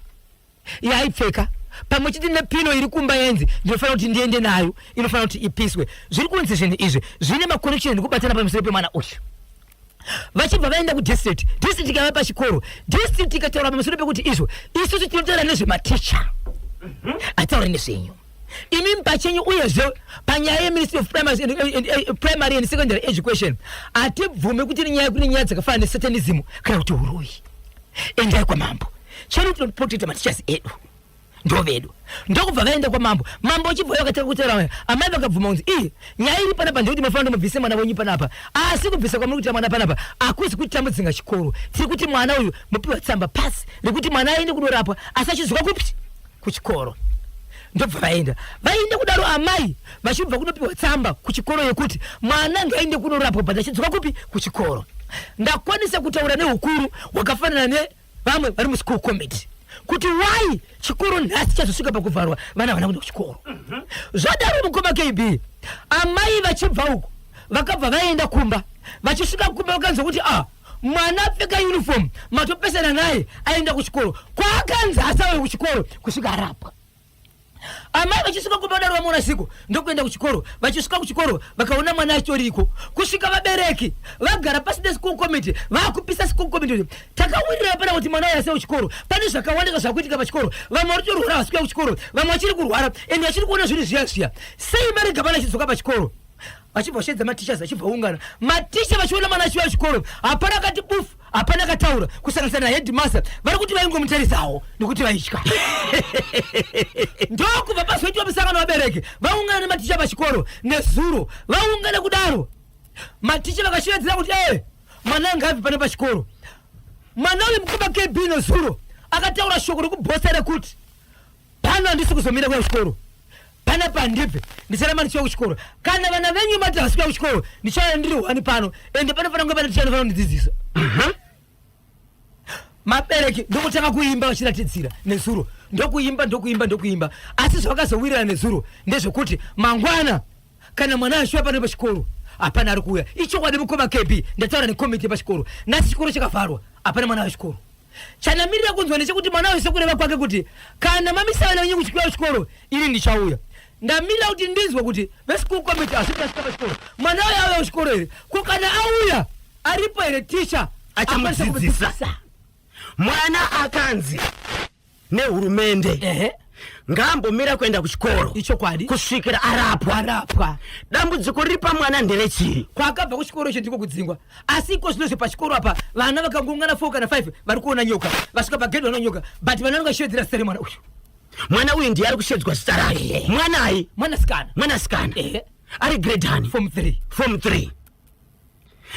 yaaipfeka pamwe chete nepino iri kumba yenzi ndinofanira kuti ndiende nayo, inofanira kuti ipiswe. Zviri kunzi zvinhu izvi zvine maconnection nekubatana pamusoro pemwana uyu. Vachibva vaenda kudistrict, district ikava pachikoro, district ikataura pamusoro pekuti izvo isusu tinotaura nezvematicha, ataura nezvenyu imi pachenyu. Uyezve panyaya yeMinistry of Primary and Secondary Education, hatibvume kuti nenyaya kune nyaya dzakafanana nesatanism kana kuti uroyi. Endai kwamambo. Chero tinoprotecta mateachers edu, ndo vedu. Ndokubva vaenda kwamambo. Mambo uchibva vakatanga kutaura, amai vakabvuma kunzi ii nyaya iri panapa ndekuti mafanira mubvise mwana wenyu panapa, asi kubvisa kwamuri kuita mwana panapa hakusi kuti tamudzinga chikoro. Tiri kuti mwana uyu mupiwa tsamba pasi rekuti mwana aende kunorapwa, asi achidzoka kupi? Kuchikoro. Ndobva vaenda. Vaenda kudaro, amai vachibva kunopiwa tsamba kuchikoro yekuti mwana ngaende kunorapwa, but achidzoka kupi? Kuchikoro. Ndakwanisa kutaura neukuru hwakafanana nevamwe vari muschool committee kuti why chikoro nhasi chazosvika pakuvharwa, vana havana kuenda kuchikoro. Zvadaro, mukoma KB, amai vachibva uko vakabva vaenda kumba. Vachisvika kumba vakanzwa kuti a mwana apfeka uniform, matopesana naye, aenda kuchikoro kwaakanzi asauye kuchikoro kusvika arapwa. Amai vachisvika kumba daro vamuona siko, ndokuenda kuchikoro. Vachisvika kuchikoro vakaona mwana achitoriko. Kusvika vabereki vagara pasi neschool committee, vaakupisa school committee kuti takawirira pana kuti mwana uyu asiye kuchikoro. Pane zvakawandika zvakuitika pachikoro, vamwe vari kutorwara havasi kuuya kuchikoro, vamwe vachiri kurwara ende vachiri kuona zvinhu zviya zviya. Sei marega vana achidzoka pachikoro? Vachibva vasheedza mateachers, vachibva ungana maticha, vachiona mwana achiuya kuchikoro. Hapana akati bufu, hapana akataura, kusanganisira naheadmaster. Vari kuti vaingomutarisawo nekuti vaitya. Ndokubva pazoitwa musangano, vabereki vaungana nematicha pachikoro nezuro. Vaungana kudaro, maticha vakashevedzera kuti e mwana ngabve pane pachikoro. Mwana uyu, mukoma KB, nezuro akataura shoko rekubhosa rekuti pano handisi kuzomira kuya kuchikoro, panapa handibve, ndicharamba ndichiuya kuchikoro. Kana vana venyu mati havasi kuya kuchikoro, ndichauya ndiri hwani pano, ende panofanira kunge pane ticha anofanira kundidzidzisa. Mabereki ndokutanga kuimba vachiratidzira nezuro, ndokuimba, ndokuimba, ndokuimba. Asi zvavakazowirirana nezuro ndezvekuti mangwana kana mwana achiuya pano pachikoro, hapana ari kuuya. Ichokwadi, mukoma KB, ndataura nekomiti yepachikoro. Nhasi chikoro chakavharwa, hapana mwana wechikoro. Chandamirira kunzwa ndechekuti mwana uyu, sekureva kwake kuti kana mamisa vana venyu kuchikuya kuchikoro, ini ndichauya. Ndamirira kuti ndinzwe kuti veschool committee asati asvika pachikoro, mwana uyu auya kuchikoro here? Ko kana auya, aripo here ticha achamudzidzisa? Mwana akanzi nehurumende ngaambomira kuenda kuchikoro Ichokwadi. kusvikira arapwa. Arapwa. Dambudziko riri pamwana nderechii? Kwaakabva kuchikoro icho ndiko kudzingwa, asi iko zvinozve pachikoro apa vana vakangoungana 4 kana 5 vari kuona nyoka. Vasvika pagedhi vanoona nyoka, but vana vangashevedzera zita remwana uyu. Mwana uyu ndiye ari kushedzwa zita rake? Mwanai? Mwanasikana. Mwanasikana. Ehe. Ari grade hani? Form 3. Form 3.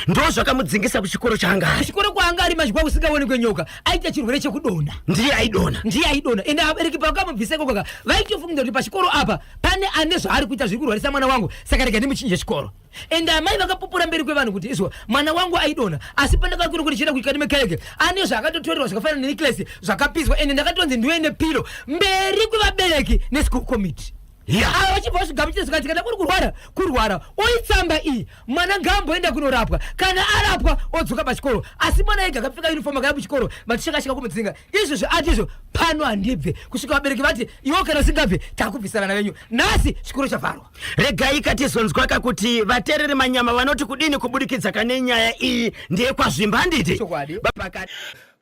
Ndo zvakamudzingisa kuchikoro chaanga ari? Kuchikoro kwaanga ari manje kwakusingaonekwe nyoka, aita chirwere chekudonha. Ndiye aidonha? Ndiye aidonha. Ende abereki pakamubvisa ikoko vaitofunga kuti pachikoro apa pane ane zvaari kuita zviri kurwarisa mwana wangu, saka rega ndimuchinje chikoro. Ende amai vakapupura mberi kwevanhu kuti izwa mwana wangu aidonha, asi pandakakwira kuti chienda kuchikati mekereke, ane zvaakatotorerwa zvakafanana nenecklace zvakapiswa, ende ndakatonzi ndiuye nepilo mberi kwevabereki neschool committee. Ava vachibva vasvigamuchira zvikanzi kana kuri kurwara, kurwara, oitsamba iyi, mwana ngaamboenda kunorapwa, kana arapwa odzoka pachikoro. Asi mwana ega akapfeka uniform akaya kuchikoro, vachishakashaka kumudzinga. Izvozvo ati izvo pano handibve kusvika vabereki vati iwo kana usingabve takubvisa vana venyu. Nhasi chikoro chavharwa. Regai katizonzwaka kuti vateereri manyama vanoti kudini kubudikidza kane nyaya iyi. Ndeyekwazvimba, handiti? Chokwadi.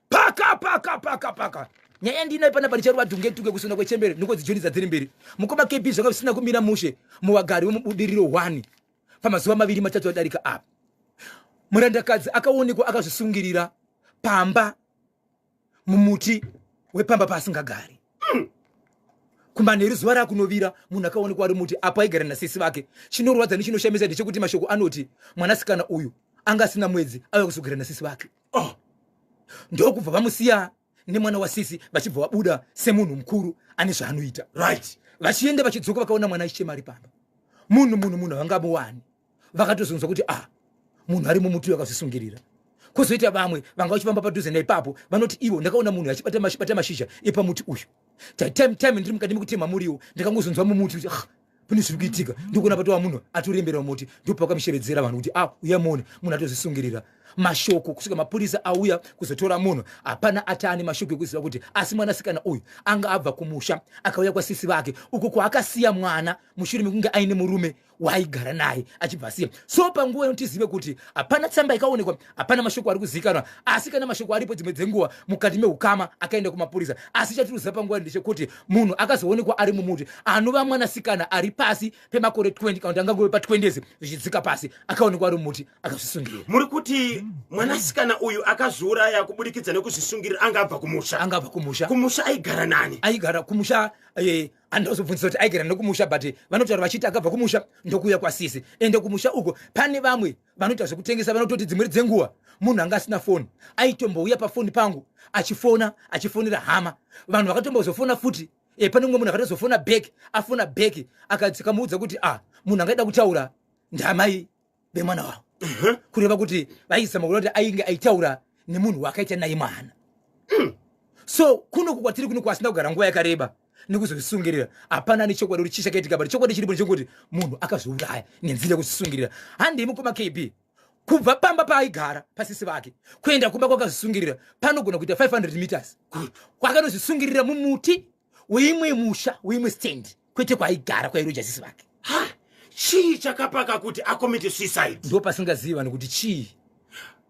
Paka paka paka paka. Nyaya ndinayo panapa ndicharova dhunge tunge kusunda kwechembere nokudzijonisa dziri mberi. Mukoma KB, zvanga zvisina kumira mushe muvagari vemuBudiriro 1 pamazuva maviri matatu adarika apa. Murandakadzi akaonekwa akazvisungirira pamba mumuti wepamba paasingagari. Kumanheru zuva rakunovira, munhu akaonekwa ari muti apo aigara nasisi vake. Chinorwadza nechinoshamisa ndechekuti mashoko anoti mwanasikana uyu anga asina mwedzi auya kuzogara nasisi vake. Oh. Ndokubva vamusiya nemwana wasisi, vachibva vabuda semunhu mukuru ane zvaanoita. Vachienda vachidzoka vakaona mwana achichema ari pamba. Munhu havangamuwani. Vakatozonzwa kuti ah, munhu ari mumuti uyu akazvisungirira. Kwozoita vamwe vanga vachifamba padhuze naipapo vanoti ivo ndakaona munhu achibata mashizha epamuti uyu. Time time ndiri mukati mekutema muriwo, ndakangozonzwa mumuti kuti ah, pane zviri kuitika. Ndikuona patova munhu atorembera mumuti. Ndopakamushevedzera vanhu kuti ah, uya muone munhu atozvisungirira. Mashoko kusvika mapurisa auya kuzotora munhu, hapana ati ane mashoko ekuziva kuti asi mwanasikana uyu anga abva kumusha akauya kwasisi vake uko kwaakasiya mwana mushure mekunge aine murume waaigara naye achibva asiya. So panguva ino tizive kuti hapana tsamba ikaonekwa, hapana mashoko ari kuzivikanwa, asi kana mashoko aripo dzimwe dzenguva mukati meukama akaenda kumapurisa. Asi chatinoziva panguva ndechekuti munhu akazoonekwa ari mumuti anova mwanasikana ari pasi pemakore 20 kana kuti angangove pa 20 years zvichidzika pasi, akaonekwa ari mumuti akazvisungirira. Muri kuti mwanasikana uyu akazviuraya kubudikidza nekuzvisungirira, anga abva kumusha? Anga abva kumusha. Kumusha aigara nani? Aigara kumusha, andozobvunzisa kuti aigara nekumusha, but vanotaura vachiti akabva kumusha ndokuuya kwasisi. Ende kumusha uko pane vamwe vanoita zvekutengesa, vanototi dzimwe dzenguva munhu anga asina foni aitombouya pafoni pangu achifona, achifonera hama. Vanhu vakatombozofona futi. Pane mumwe munhu akatozofona back, afona back akatikamuudza kuti ah, munhu angaida kutaura ndamai vemwana wavo. Kureva kuti vaizama kuda kuti ainge aitaura nemunhu waakaita naye mwana. So kunoku kwatiri kuno kwasina kugara nguva yakareba nekuzozvisungirira, hapana nechokwadi kuti chii chakaitika, but chokwadi chiripo ndechekuti munhu akazviuraya nenzira yekuzvisungirira. Handei mukoma KB, kubva pamba paaigara pasisi vake kuenda kumba kwakazvisungirira panogona kuita 500 meters. Kwakanozvisungirira mumuti weimwe musha, weimwe stand, kwete kwaaigara kwairoja sisi vake. Ha, chii chakapaka kuti acommit suicide? Ndo pasingazivi vanhu kuti chii.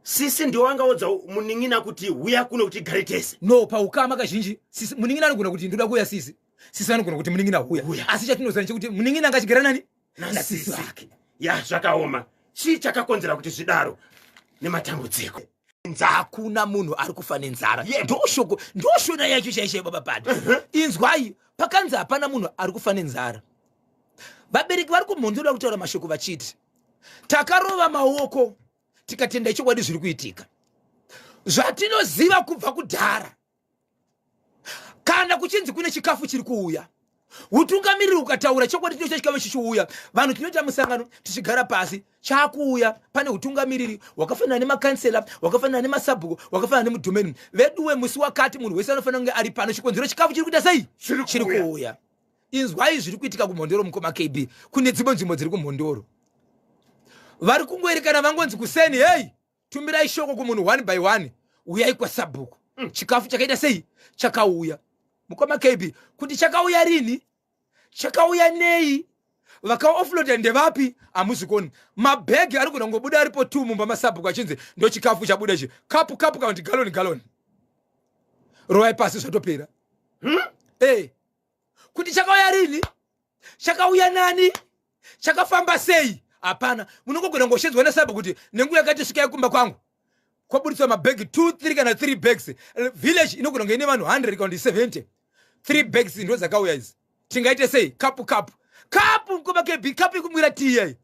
Sisi ndiwo angaudza munin'ina kuti uya kuno kuti igare tese? No, paukama kazhinji sisi munin'ina anogona kuti ndoda kuuya, sisi sisi vanogona kuti munin'ina huya. Huya. Asi chatinoziva ndechekuti munin'ina anga achigara nani? Nasisi vake. Ya, zvakaoma. Chii chakakonzera kuti zvidaro nematambudziko? Nzara. Hakuna munhu ari kufa nenzara. Ndoshoko, ndoshona yacho chaichai baba padi. Inzwai, pakanzi hapana munhu ari kufa nenzara, vabereki vari kumhondoro kutaura mashoko vachiti takarova maoko tikatenda chokwadi zviri kuitika zvatinoziva kubva kudhara. Kana kuchinzi kune chikafu chiri kuuya, utungamiriri ukataura chokwadi tinoita chikafu chichiuya, vanhu tinoita musangano tichigara pasi, chaakuuya. Pane utungamiriri hwakafanana nemakansela, hwakafanana nemasabhuku, hwakafanana nemudhomeni veduwe. Musi wakati munhu wese anofanira kunge ari pano, chikonzero chikafu chiri kuita sei? Chiri chiri kuuya. Kuuya. Inzwai zviri kuitika kumhondoro, mukoma KB. Kune dzimwe nzvimbo dziri kumhondoro vari kungoerekana vangonzi kuseni, hei, tumirai shoko kumunhu one by one, uyai kwasabhuku. Chikafu chakaita sei? Chakauya, mukoma KB. Kuti chakauya rini, chakauya nei, vakaoffloada ndevapi, hamuzvikoni. Mabhegi ari kuda ngobuda aripo t mumba masabhuku achinzi ndo chikafu chabuda ichi, kapu kapu kana kuti galoni galoni, rovai pasi, zvatopera. Kuti chakauya rini, chakauya nani, chakafamba sei, hapana. Munongogona ngoshedzwa nesabhuku kuti nenguva yakati svikai kumba kwangu, kwaburitswa mabhegi 2 3 kana 3 bags. Village inogona kunge ine vanhu 100 kana kuti 70, 3 bags ndo dzakauya idzi, tingaite sei? Kapu kapu kapu, mukoma KB, kapu ikumwira tii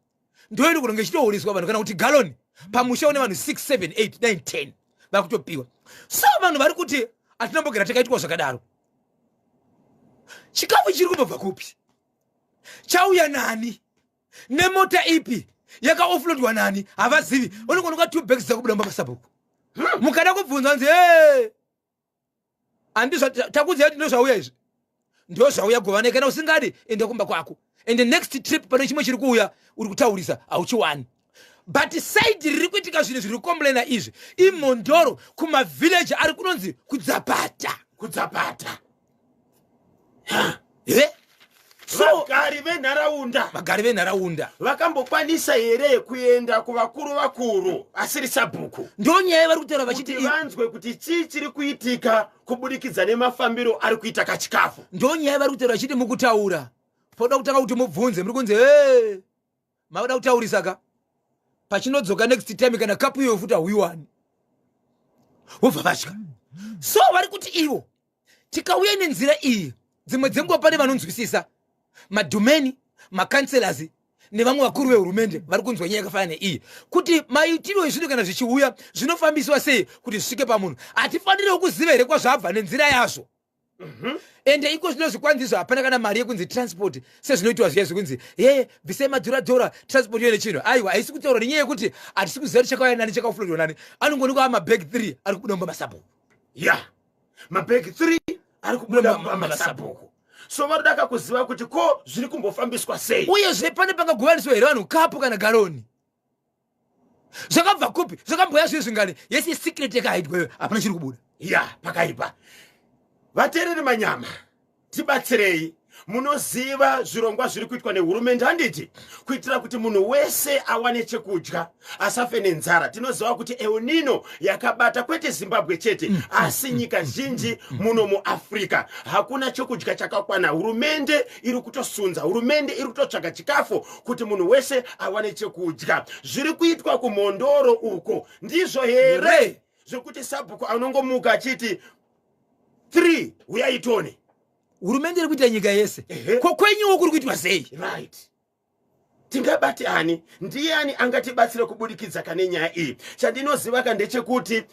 ndo inogona kunge ichitohuriswa vanhu, kana kuti galoni pamusha une vanhu 6 7 8 9 10 vakutopiwa. So vanhu vari kuti hatinombogara takaitwa zvakadaro. Chikafu chiri kumbobva kupi? Chauya nani? Nemota ipi? Yakaoffloadwa nani? Havazivi. Unongonoka two bags dzakubuda mumba masabhuku. Mukada kubvunza nzi e handizvo takuziva kuti ndozvauya izvi, ndo zvauya, govane. Kana usingadi, enda kumba kwako. And the next trip pane chimwe chiri kuuya, uri kutaurisa hauchiwani. But side riri kuitika zvinhu zviri kucomplaina izvi imhondoro, kumavillage ari kunonzi kudzapata. Kudzapata. He, so vagari venharaunda, vagari venharaunda vakambokwanisa here kuenda kuvakuru vakuru asiri sabhuku? Ndo nyaya vari kutaura vachiti kuti vanzwe kuti chii chiri kuitika kubudikidza nemafambiro ari kuita kachikafu. Ndo nyaya vari kutaura vachiti mukutaura poda kutanga kuti mubvunze, muri kunzi e mauda kutaurisa ka, pachinodzoka next time kana kapu iyoyo futi hauiwani, wobva vatya. So vari kuti ivo tikauya nenzira iyi, dzimwe dzenguva pane vanonzwisisa, madhumeni, macouncillors nevamwe vakuru vehurumende vari kunzwa nyaya yakafanana neiyi, kuti maitiro ezvinhu kana zvichiuya zvinofambiswa sei kuti zvisvike pamunhu. Hatifaniriwo kuziva here kwazvabva nenzira yazvo? Ende iko zvino zvikwanziso hapana kana mari yekunzi transport sezvinoitwa zviya zvekunzi ye bvisai madhoradhora transport iyo nechinhu. Aiwa, haisi kutaurwa nenyaya yekuti hatisi kuziva kuti chakauya nani, chakaoffloadwa nani. Anongoonekwa mabag 3 ari kubuda mumba masabhuku. Ya, mabhegi 3 ari kubuda mumba masabhuku. Masabhuku. So varodaka kuziva kuti ko zviri kumbofambiswa sei. Uyezve pane pangagovaniswa here vanhu kapu kana garoni? Zvakabva kupi? Zvakamboya zviri zvingani? Yese secret yakahaidwa iyoyo, hapana chiri kubuda. Ya, pakaipa. Vateereri manyama, tibatsirei. Munoziva zvirongwa zviri kuitwa nehurumende, handiti? Kuitira kuti munhu wese awane chekudya, asafe nenzara. Tinoziva kuti El Nino yakabata kwete Zimbabwe chete, asi nyika zhinji muno muAfrica. Hakuna chekudya chakakwana. Hurumende iri kutosunza, hurumende iri kutotsvaga chikafu kuti munhu wese awane chekudya. Zviri kuitwa kuMhondoro uko ndizvo here zvekuti sabhuku anongomuka achiti 3 huyai tone? Hurumende iri kuita nyika yese. Ko kwenyuwo kuri kuitwa sei? Right, tingabate ani? Ndiani angatibatsire kubudikidza kane nyaya iyi? Chandinoziva ka ndechekuti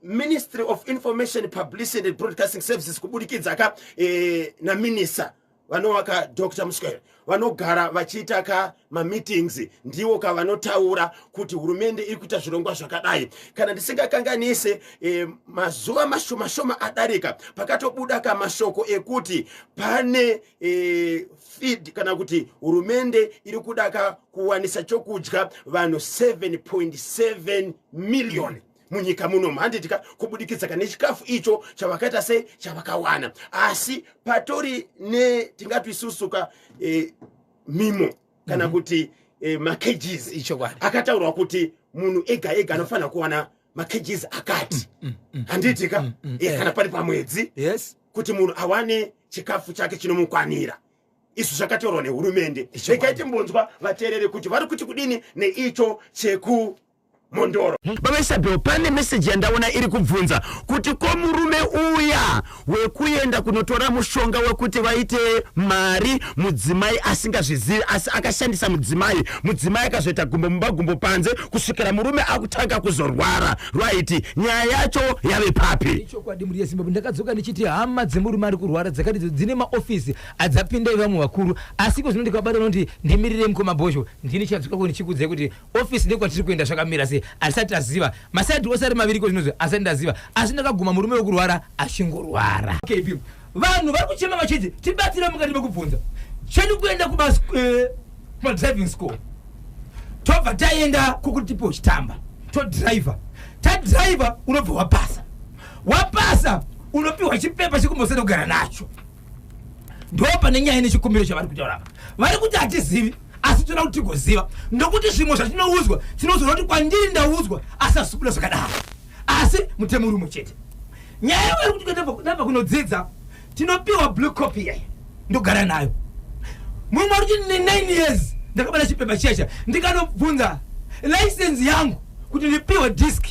Ministry of Information, Publicity and Broadcasting Services, kubudikidza ka naminista vanovaka Dr Muswere, vanogara vachiita ka mameetings, ndiwo ka vanotaura kuti hurumende iri kuita zvirongwa zvakadai. Kana ndisingakanganise, mazuva mashoma shoma adarika pakatobuda ka mashoko ekuti pane feed, kana kuti hurumende iri kuda ka kuwanisa chokudya vanhu 7.7 million munyika munomu, handitika? Kubudikidza kane chikafu icho chavakaita sei, chavakawana. Asi patori netingati isusu ka mimo kana kuti makgs akataurwa kuti munhu ega ega anofanira kuwana makgs akati, handitika? Kana pari pamwedzi, kuti munhu awane chikafu chake chinomukwanira. Izvi zvakataurwa nehurumende. Regai timbonzwa vateerere kuti vari kuti kudini neicho chekuMhondoro. Baba Isabel, pane meseji yandaona iri kubvunza kuti ko murume uya wekuenda kunotora mushonga wekuti vaite mari mudzimai asingazvizivi, asi akashandisa mudzimai, mudzimai akazoita gumbo mumba gumbo panze kusvikira murume akutanga kuzorwara, right? Nyaya yacho yave papi? Chokwadi, mhuri yeZimbabwe, ndakadzoka ndichiti hama dzemurume ari kurwara dzakati dzine maofisi adzapindai vamwe vakuru, asi iko zvino ndikabata noti ndimirire mukoma Bhozho, ndini chadzoka ko ndichikuudzai kuti ofisi ndekwatiri kuenda zvakamira sei. Asati taziva masaidi ose ari maviri, iko zvinozvi asati ndaziva, asi ndakaguma murume wekurwara achingorwara. KB, vanhu vari kuchema vachiti tibatsire mukati mekubvunza. Chedu kuenda kumadriving school, tobva taenda kokuti tipiwe chitamba, todhiraivha. Tadhiraivha, unobva wapasa. Wapasa, unopiwa chipepa chekumbosada kugara nacho. Ndo pane nyaya nechikumbiro chavari kutaura apa. Vari kuti hatizivi, asi toda kuti tigoziva, nokuti zvimwe zvatinoudzwa tinozoona kuti kwandiri ndaudzwa, asi hazvisi kubuda zvakadaro, asi mutemo uri umwe chete. Nyaya vari kuti ndabva kunodzidza, tinopiwa blue copy yai, ndogara nayo. Mumwe ari kuti ne9 years ndakabata chipepa chiya, ndikanobvunza license yangu kuti ndipiwe disc,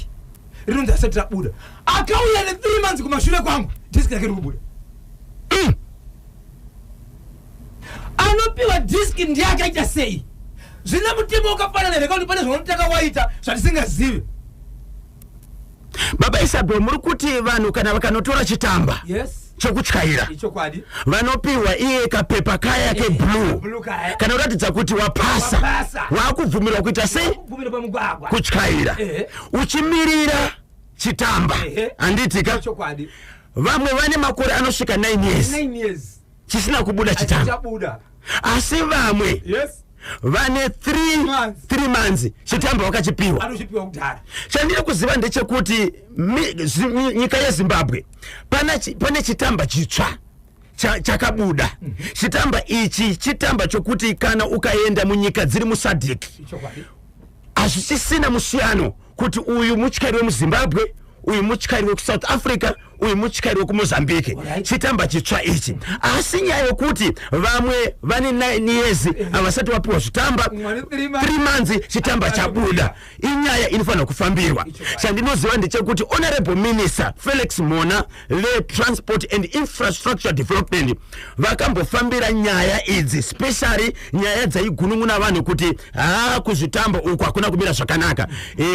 rinonzi asati rabuda. Akauya ne3 months kumashure kwangu, disc rake riri kubuda. Anopiwa disc ndiye akaita sei? Zvine mutemo wakafanana here, kana kuti pane zvaunotanga waita zvatisingazivi? Baba Isabel, muri kuti vanhu kana vakanotora chitamba chekutyaira, Ichokwadi. vanopiwa iye kapepa kaya keblue Blue kaya. kana kuratidza kuti wapasa, Wapasa. waakubvumirwa kuita sei? Kubvumira pamugwagwa. Kutyaira. Uchimirira chitamba, handitika? Chokwadi. Vamwe vane makore anosvika 9 years 9 years chisina kubuda chitamba, chabuda, asi vamwe vane 3 months. 3 months chitamba wakachipiwa. Anochipiwa kudhara. Chandiri kuziva ndechekuti nyika yeZimbabwe pane chitamba chitsva chakabuda. Chitamba ichi chitamba chokuti kana ukaenda munyika dziri muSADC, hazvichisina musiyano kuti uyu mutyairi wemuZimbabwe, uyu mutyairi wekuSouth Africa, uyu mutyairi wekuMozambique. Chitamba chitsva ichi, asi nyaya yokuti vamwe vane 9 years havasati vapiwa zvitamba, Mumwe ane 3 months. 3 months chitamba chabuda, inyaya inofanira kufambirwa. Chandinoziva ndechekuti Honorable Minister Felix Mhona veTransport and Infrastructure Development vakambofambira nyaya idzi, specially nyaya dzaigunun'una vanhu kuti haa, kuzvitambo uku hakuna kumira zvakanaka,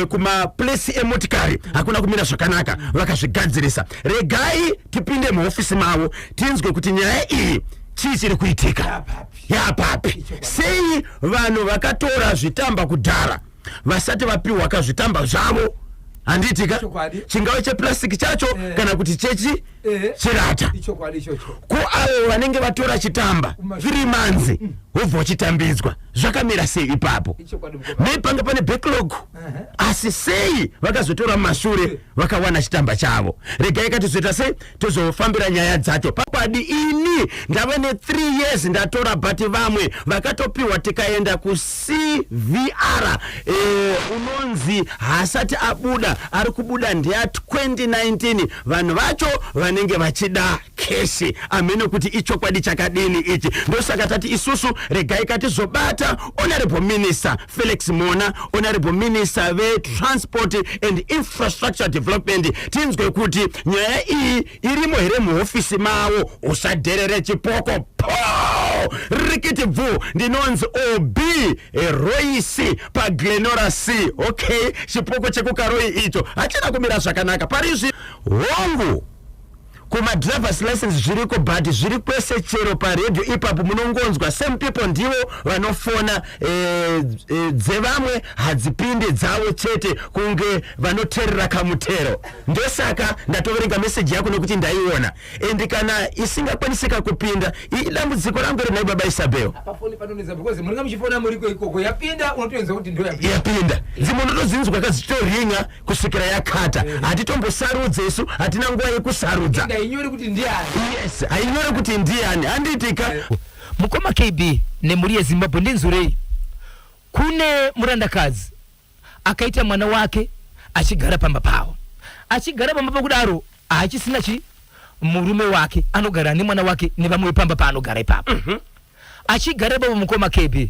kumaplesi emotikari hakuna kumira zvakanaka, vakazvigadzirisa. Regai tipinde muhofisi mavo tinzwe kuti nyaya iyi chii chiri kuitika, yapapi, sei vanhu vakatora zvitamba kudhara vasati vapiwa kazvitamba zvavo, handitika? Chingave cheplastic chacho kana kuti chechi chirata. Ichokwadi ichocho. Ko avo vanenge vatora chitamba 3 months, wobva uchitambidzwa. Zvakamira sei ipapo? Nei panga pane backlog? Asi sei vakazotora mumashure vakawana chitamba chavo? Regai katizoita sei, tozofambira nyaya dzacho. Pakwadi ini ndava ne3 years ndatora, but vamwe vakatopiwa tikaenda kuCVR, unonzi haasati abuda, ari kubuda ndeya 2019. Vanhu vacho vanenge vachida cash. Amene kuti ichokwadi chakadini ichi? Ndosaka tati isusu regai katizobata Honorable Minister Felix Mhona, Honorable Minister veTransport and Infrastructure Development, tinzwe kuti nyaya iyi irimo here muhofisi mavo. Usadherere chipoko po rikiti bvu. Ndinonzi Ob Roisi paGlenora C. Okay, chipoko chekuKaroi icho hachina kumira zvakanaka parizvi. Hongu, kumadrivers license zviriko, but zviri kwese. Chero paredhio ipapo munongonzwa same people ndivo vanofona, dzevamwe hadzipindi, dzavo chete, kunge vanoteerera kamutero. Ndosaka ndatoverenga meseji yako nekuti ndaiona, and kana isingakwanisika kupinda, idambudziko rangu renai, baba Isabel. Pafoni panonetsa because munenge muchifona muriko ikoko, yapinda unotoenza kuti ndo yapinda. Yapinda, dzimwe unotodzinzwa kadzichitoringa kusvikira yakata. Hatitombosarudze isu, hatina nguva yekusarudza. Ndainyori kuti ndiani. Yes, hainyore kuti ndiani, handitika? Mukoma KB nemhuri yeZimbabwe, ndinzurei. Kune murandakadzi akaita mwana wake achigara pamba pavo. Achigara pamba pakudaro, haachisina chi murume wake, anogara nemwana wake nevamwe vepamba paanogara ipapo. Achigara ipapo, mukoma KB,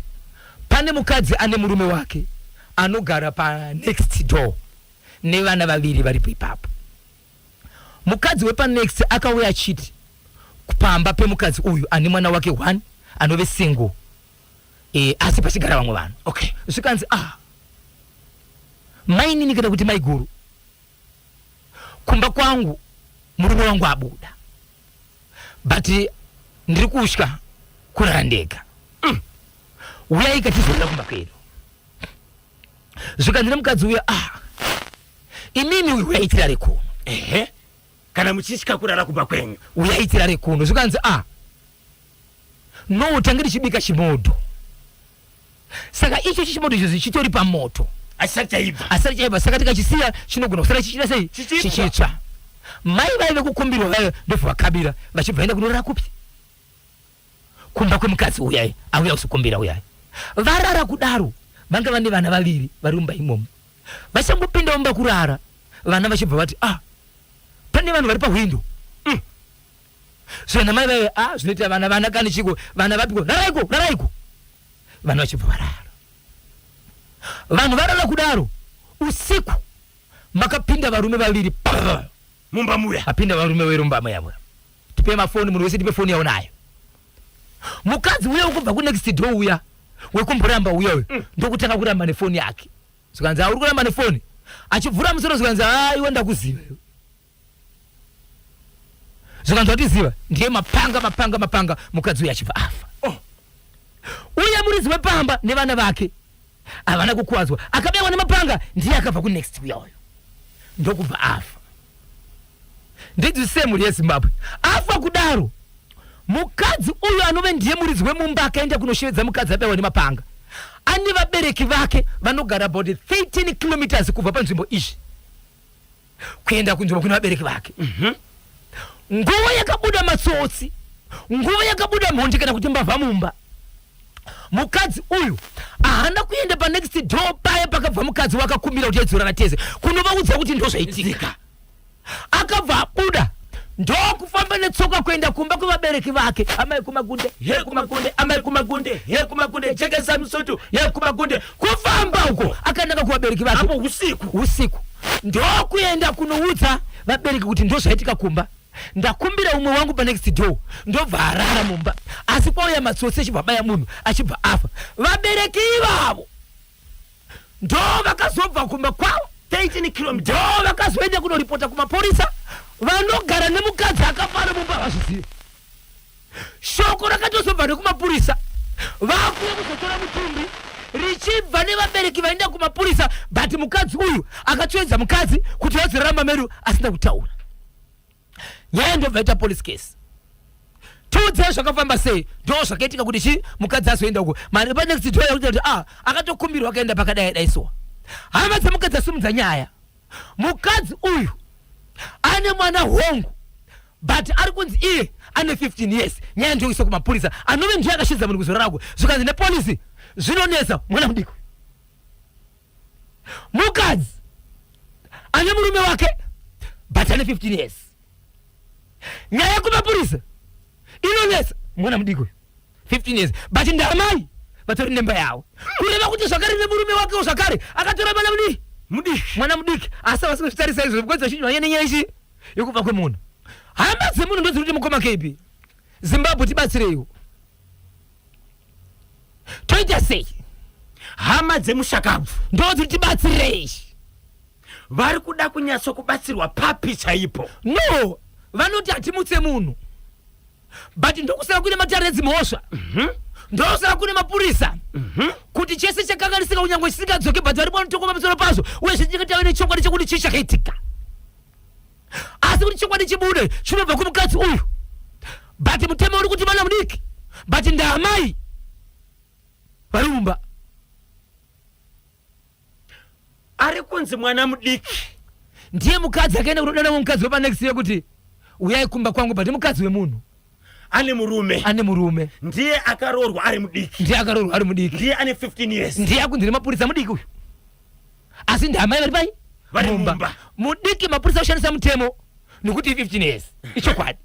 pane mukadzi ane murume wake anogara panext door nevana vaviri varipo ipapo. Mukadzi wepanext akauya achiti pamba pemukadzi uyu ane mwana wake one anove single, asi pachigara vamwe vanhu. Zvikanzi, "Ah, mainini kana kuti maiguru, kumba kwangu murume wangu abuda, but ndiri kutya kurara ndega. Uyai katizorara kumba kwedu." Zvikanzi nemukadzi uya, "Ah, imimi uyu uyai tirare kuno." Ehe, kana muchitya kurara kumba kwenyu. "Uyai tirare kuno." Zvikanzi, "Ah, no, tange tichibika chimodho, saka icho chimoto icho chitori pamoto." Achisati chaibva. Asati chaibva, saka tikachisiya chinogona kusara chichita sei? Chichitsva. Chichitsva. Mai vaive kukumbirwa vaive ndobva vakabira vachibva enda kunorara kupi? Kumba kwemukadzi uyai auya kuzokumbira uyai. Varara kudaro, vanga vane vana vaviri vari mumba imomo. Vachangopinda mumba kurara, vana vachibva vati, "Ah, pane vanhu vari pahwindo." Zvino mai vaive, "Ah, zvinoita vana, vana kani chiko, vana vapiko? Raraiko, raraiko." Vana vachibva varara. Vanhu varara kudaro, usiku makapinda varume vaviri pa mumba muya. Apinda varume verumba muya. "Tipe mafoni, munhu wese tipe foni yaunayo." Mukadzi uya wekubva kunext door uya wekumboramba uya uyu ndokutanga kuramba nefoni yake. Zvikanzi, "Auri kuramba nefoni?" Achivhura musoro, zvikanzi, "A, iwe ndakuziva iwe." Zvikanzi, "Watiziva?" Ndiye mapanga, mapanga, mapanga, mukadzi uyu achibva afa. Oh. Uye muridzi wepamba nevana vake havana kukuwadzwa. Akabewa nemapanga ndiye akabva kunext uya uyo, ndokubva afa. Ndidzise mhuri yeZimbabwe, afa kudaro, mukadzi uyu anove ndiye muridzi wemumba akaenda kunoshevedza mukadzi abewa nemapanga. Ane vabereki vake vanogara about 13 kilometers kubva panzvimbo izvi kuenda kunzvimbo kune vabereki vake. Nguva yakabuda matsotsi, nguva yakabuda mhondi kana kuti mbavha mumba, mukadzi uyu haana kuenda panext door paya pakabva mukadzi wakakumbira kuti aidzorara tese kunovaudza kuti ndo zvaitika. Akabva abuda ndokufamba netsoka kuenda kumba kwevabereki vake. Amai kumagunde he, kumagunde, amai kumagunde he, kumagunde, jekesa musutu he, kumagunde. Kufamba uko akananga kuvabereki vake. Apo usiku. Usiku ndokuenda kunoudza vabereki kuti ndo zvaitika kumba, ndakumbira umwe wangu panext door, ndobva arara mumba, asi kwauya matsotsi achibva abaya munhu achibva afa. Vabereki ivavo ndo vakazobva kumba kwavo 13 kilometers. Ndo vakazoenda kunoripota kumapurisa. Vanogara nemukadzi akafara mumba havazvizivi. Shoko rakatozobva nekumapurisa vakuya kuzotora mutumbi richibva nevabereki vaenda kumapurisa, but mukadzi uyu akatsvedza mukadzi kuti vazorarama meru asina kutaura nyaya. Ndobva ita police case. 2 Tiudzei zvakafamba sei. Ndo zvakaitika kuti chi mukadzi azoenda uko. Mari pa next door yakuti ah akatokumbirwa akaenda pakadai dai so. Hama dzemukadzi asimudza nyaya. Mukadzi uyu ane mwana hongu but ari kunzi iye ane 15 years. Nyaya ndokuisa kumapurisa anove ndiye akashidza munhu kuzorara uko. Zvikanzi nepolisi zvinonetsa mwana mudiki. Mukadzi ane murume wake but ane 15 years. Nyaya yekumapurisa inonetsa mwana mudiki uyu 15 years but ndamai vatori nemba yavo kureva kuti zvakare nemurume wakewo zvakare akatora mwana mudiki mudiki mwana mudiki asi havasi kuzvitarisa izvo because vazhinji vanyanya nenyaya ichi yekufa kwemunhu hama dzemunhu ndodziri kuti mukoma KB Zimbabwe tibatsireiwo toita sei hama dzemushakabvu ndodziri tibatsirei vari kuda kunyatsokubatsirwa papi chaipo no vanoti hatimutse munhu but ndokusaka kune matare edzimhosva mhm. ndosaka kune mapurisa mhm. kuti chese chakanganisika kunyange chisingadzoke but varipo vanotonga pamusoro pazvo uye zvichinge tave nechokwadi chekuti chii chakaitika asi kuti chokwadi chibude chinobva kumukadzi uyu but mutemo uri kuti vana mudiki but ndaamai vari mumba ari kunzi mwana mudiki ndiye mukadzi akaenda kunodana mukadzi wepanext yekuti uyai kumba kwangu but mukadzi wemunhu ane murume ane murume ndiye akaroorwa ari mudiki ndiye akaroorwa ari mudiki ndiye ane 15 years ndiye akunzi nemapurisa mudiki uyu asi ndamai vari pai vari mumba mudiki mapurisa kushandisa mutemo nekuti 15 years ichokwadi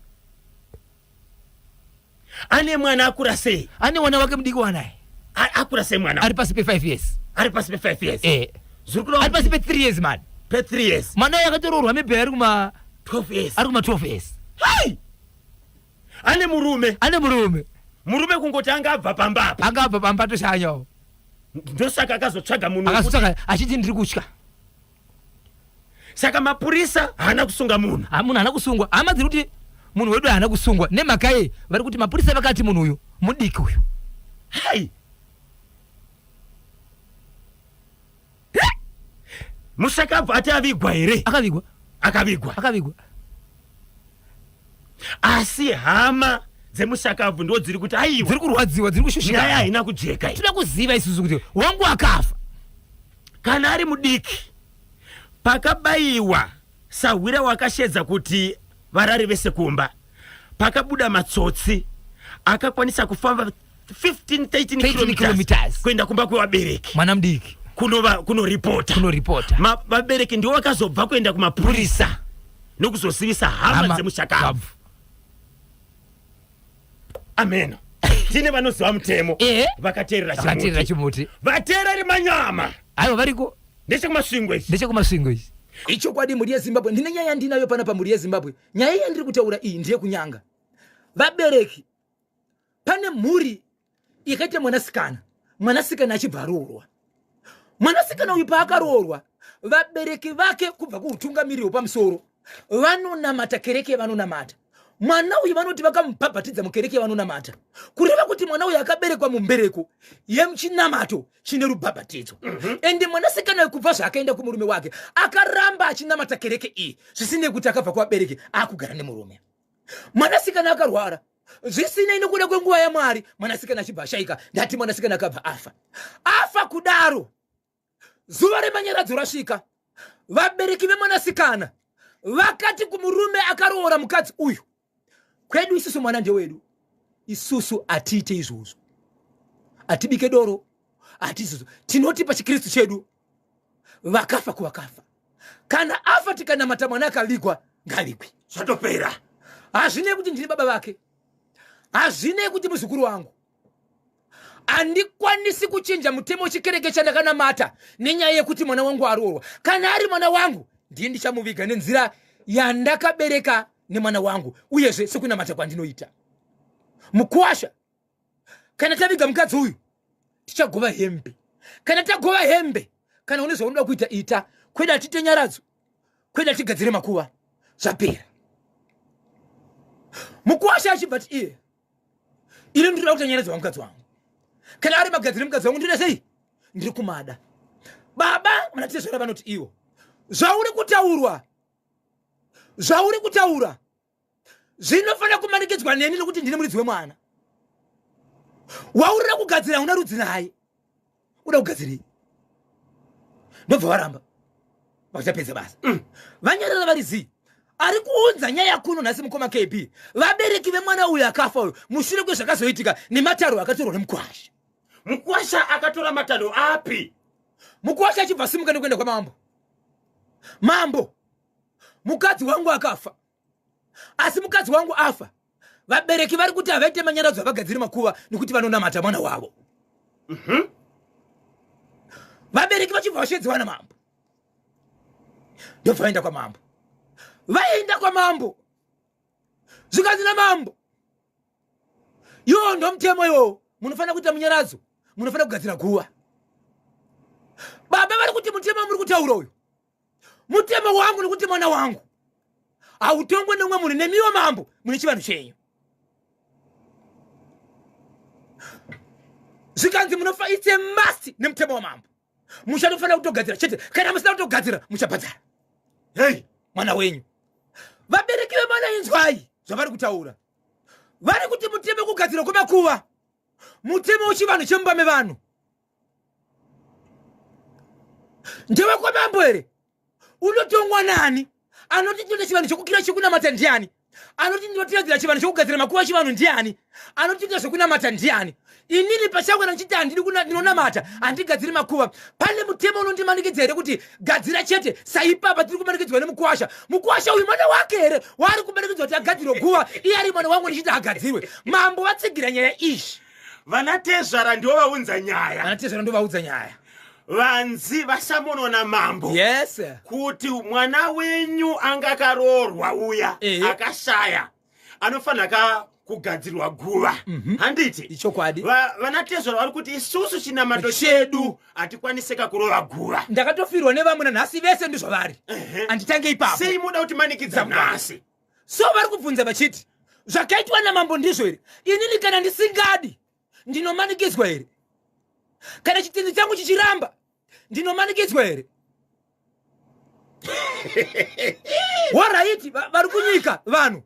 ane mwana akura sei ane mwana wake mudiki wanaye akura sei mwana ari pasi pe5 years ari pasi pe5 years eh zviri kuda ari pasi pe3 years man pe3 years mwana uyo akatoroorwa maybe ari kuma 12 years ari kuma 12 years hai ane murume ane murume murume kungoti anga abva pamba apa anga abva pamba toshanyawo ndosaka akazotsvaga munhu akazotsvaga achiti ndiri kutya saka mapurisa haana kusunga munhu ha, munhu haana kusungwa hama dziri kuti munhu wedu haana kusungwa nemhaka yei vari kuti mapurisa vakati munhu uyu mudiki uyu hai musakabva ati avigwa here akavigwa akavigwa akavigwa asi hama dzemushakabvu ndo dziri kuti aiwa dziri kurwadziwa dziri kushushikana nyaya haina kujeka tinoda kuziva isusu kuti wangu akafa kana ari mudiki pakabayiwa sahwira wakashedza kuti varare vese kumba pakabuda matsotsi akakwanisa kufamba 15 13 kilometers kuenda kumba kwevabereki mwana mudiki kunoripota kunoripota vabereki ndivo vakazobva kuenda kumapurisa nokuzozivisa hama dzemushakabvu ameno tine vanoziva mutemo eh? vakateerera chimuti vateereri manyama aiwa variko ndechekumasvingo ichi ndechekumasvingo ichi ichokwadi mhuri yezimbabwe ndine nyaya yandinayo pana pamhuri yezimbabwe nyaya yandiri kutaura iyi ndeyekunyanga vabereki pane mhuri yakaita mwanasikana mwanasikana achibva aroorwa mwanasikana uyu paakaroorwa vabereki vake kubva kuutungamiriri hwepamusoro vanonamata kereke yavanonamata mwana uyu vanoti vakamubhabhatidza mukereke yavanonamata kureva kuti mwana uyu akaberekwa mumbereko yemuchinamato chine rubhabhatidzo mhm. ende mwanasikana uyu kubva zvaakaenda kumurume wake akaramba achinamata kereke iyi zvisinei kuti akabva kuvabereki akugara nemurume mwanasikana akarwara zvisinei nokuda kwenguva yamwari mwanasikana achibva ashaika ndati mwanasikana akabva afa afa kudaro zuva remanyaradzo rasvika vabereki vemwanasikana vakati kumurume akaroora mukadzi uyu kwedu isusu mwana ndewedu isusu hatiite izvozvo hatibike doro hatiizvozvo tinoti pachikristu chedu vakafa kuvakafa kana afa tikanamata mwana akavigwa ngavigwe zvatopera hazvinei kuti ndini baba vake hazvinei kuti muzukuru wangu handikwanisi kuchinja mutemo wechikereke chandakanamata nenyaya yekuti mwana wangu aroorwa kana ari mwana wangu ndiye ndichamuviga nenzira yandakabereka nemwana wangu uyezve sekunamata kwandinoita mukuwasha kana taviga mukadzi uyu tichagova hembe kana tagova hembe kana une zvaunoda kuita ita kweda atiite nyaradzo kweda tigadzire makuva zvapera mukuwasha achibva ti iye ini ndinoda kuti anyaradze wamukadzi wangu kana ari magadzire mukadzi wangu ndinoda sei ndiri kumada baba vanatezvara vanoti iwo zvauri kutaurwa zvauri kutaura Zvinofanira kumanikidzwa neni nokuti ndine muridzi wemwana. Waurira kugadzira una rudzi naye. Uda kugadzirei? Ndobva varamba. Vachapedza basa. Vanyarara vari zii. Ari kuunza nyaya kuno nhasi mukoma KB. Vabereki vemwana uyu akafa uyu mushure kwezvakazoitika nemataro akatorwa nemukwasha. Mukwasha akatora matanho api? Mukwasha achibva simuka nekuenda kwamambo. Mambo, mukadzi wangu akafa. Asi mukadzi wangu afa, vabereki vari kuti havaite manyaradzo, havagadziri makuva nekuti vanonamata mwana wavo. Vabereki vachibva vashedziwa namambo, ndobva vaenda kwamambo. Vaenda kwamambo, zvikanzi namambo, iwo ndomutemo iwowo, munofanira kuita munyaradzo, munofanira kugadzira guva. Baba vari kuti mutemo muri kutaura uyu mutemo wangu, nekuti mwana wangu hautongwe neumwe munhu, nemiwo mambo mune chivanhu chenyu. Zvikanzi munofa, it's a must nemutemo wamambo, muchatofanira kutogadzira chete. Kana musina kutogadzira muchabhadhara. Hei, mwana wenyu. Vabereki vemwana, inzwai zvavari kutaura. Vari kuti mutemo kugadzirwa kwemakuva mutemo wechivanhu chemumba mevanhu. Ndewekwamambo here? Unotongwa nani? Anoti tinoita chivanhu chokukira chekunamata ndiani? Anoti ndinotevedzera chivanhu chokugadzira makuva chivanhu ndiani? Anoti tinoita zvekunamata ndiani? Inini pachangu kana ndichiti handidi ndinonamata, handigadziri makuva, pane mutemo unondimanikidza here kuti gadzira chete? Saipapa tiri kumanikidzwa nemukwasha. Mukwasha uyu mwana wake here waari kumanikidzwa kuti agadzirwe guva, iye ari mwana wangu ndichiti agadzirwe? Mambo vatsigira nyaya iyi. Vana tezvara ndivo vaunza nyaya. Vana tezvara ndo vaudza nyaya. Vanzi vasamonwa namambo. Yes. Kuti mwana wenyu anga akaroorwa uya akashaya anofanira ka kugadzirwa guva, handiti? Ichokwadi. Vana tezvara vari kuti isusu chinamato chedu hatikwaniseka kurova guva. Ndakatofirwa nevamwe nanhasi vese ndizvavari, handitange ipapo. Sei muda kuti manikidza nhasi? So vari kubvunza vachiti zvakaitwa namambo ndizvo here? Inini kana ndisingadi ndinomanikidzwa here? Kana chitendo changu chichiramba ndinomanikidzwa here? Alright, vari kunyika vanhu,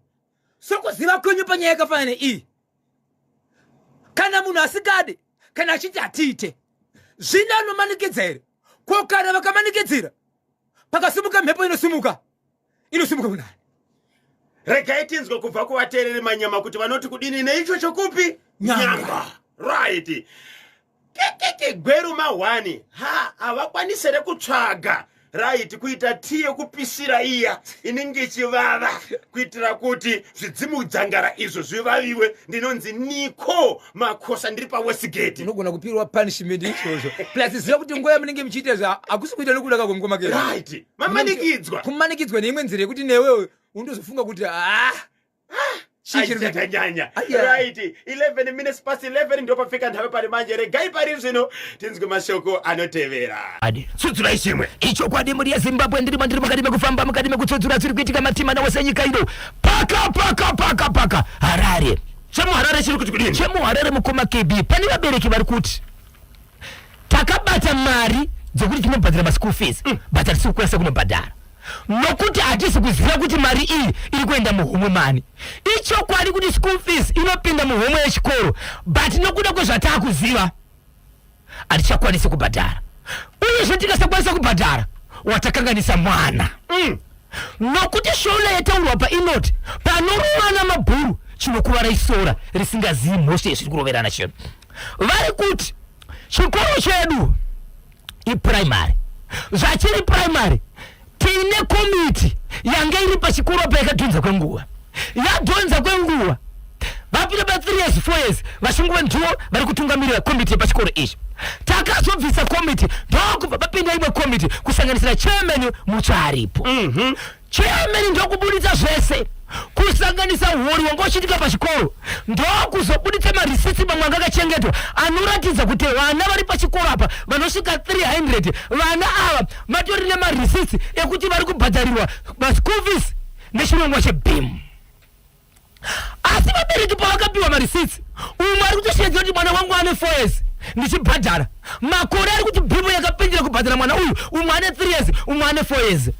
sokuziva kwenyu panyaya yakafanana neiyi, kana munhu asingadi, kana achiti hatiite, zvino anomanikidza here? Ko kana vakamanikidzira, pakasimuka mhepo, inosimuka, inosimuka kunani? Regai tinzwe kubva kuvateereri manyama kuti vanoti kudini neicho chokupi. Nyanga. Right, kekeke Gweru mahwani ha havakwanisi here kutsvaga, right, kuita tii yekupisira iya inenge ichivava kuitira kuti zvidzimudzangara izvo zvivaviwe? Ndinonzi Nico Makosa, ndiri paWestgate. Unogona kupirwa punishment izvozvo. Plus ziva kuti nguva yamunenge muchiita izvo hakusi kuita nekuda kako, mukoma Kevin. Right, mamanikidzwa. Kumanikidzwa neimwe nzira yekuti newewe undozofunga kuti ah, chii chiri kuitika? Chakanyanya. Aya. Right, 11 minutes past 11 ndopafika nthawi pari manje. Regai pari zvino tinzwe mashoko anotevera. Adi. Tsudzirai chimwe. Ichokwadi, mhuri yeZimbabwe, ndirimo, ndiri mukati mekufamba, mukati mekutsudzura zviri kuitika matima wose enyika ino. Paka paka paka paka Harare. ChemuHarare chiri kuti kudini? ChemuHarare, mukoma KB, pane vabereki vari kuti takabata mari dzekuti tinobhadhara maschool fees, but hatisi kukwanisa kunobhadhara nokuti hatisi kuziva kuti mari iyi iri kuenda muhomwe mani. Ichokwadi kuti school fees inopinda muhomwe yechikoro, but nokuda kwezvataakuziva hatichakwanisi kubhadhara. Uyezve tikasakwanisa kubhadhara, watakanganisa mwana, nokuti shona yataurwa painoti panorovana mabhuru chinokuvara isora risingazivi mhosva yezviri kuroverana chinhu. Vari kuti chikoro chedu ipuraimary, zvachiri primary tiine komiti yange iri pachikoro apa yakadhonza kwenguva, yadhonza kwenguva, vapinda pa3 years, 4 years, vachinguva ndiwo vari kutungamirira komiti yepachikoro ichi. Takazobvisa komiti, ndokubva papinda imwe komiti kusanganisira chairman mutsva aripo. Chairman ndokubuditsa zvese kusanganisa huori wanga uchiitika pachikoro, ndokuzobuditsa marisitsi mamwe anga akachengetwa anoratidza kuti vana vari pachikoro apa vanosvika 300, vana ava vatori nemarisitsi ekuti vari kubhadharirwa maschool fees nechirongwa cheBEAM. Asi vabereki pavakapiwa marisitsi, umwe ari kutoshedzera kuti mwana wangu ane 4 years ndichibhadhara, makore ari kuti BEAM yakapindira kubhadhara mwana uyu, umwe ane 3 years, umwe ane 4 years.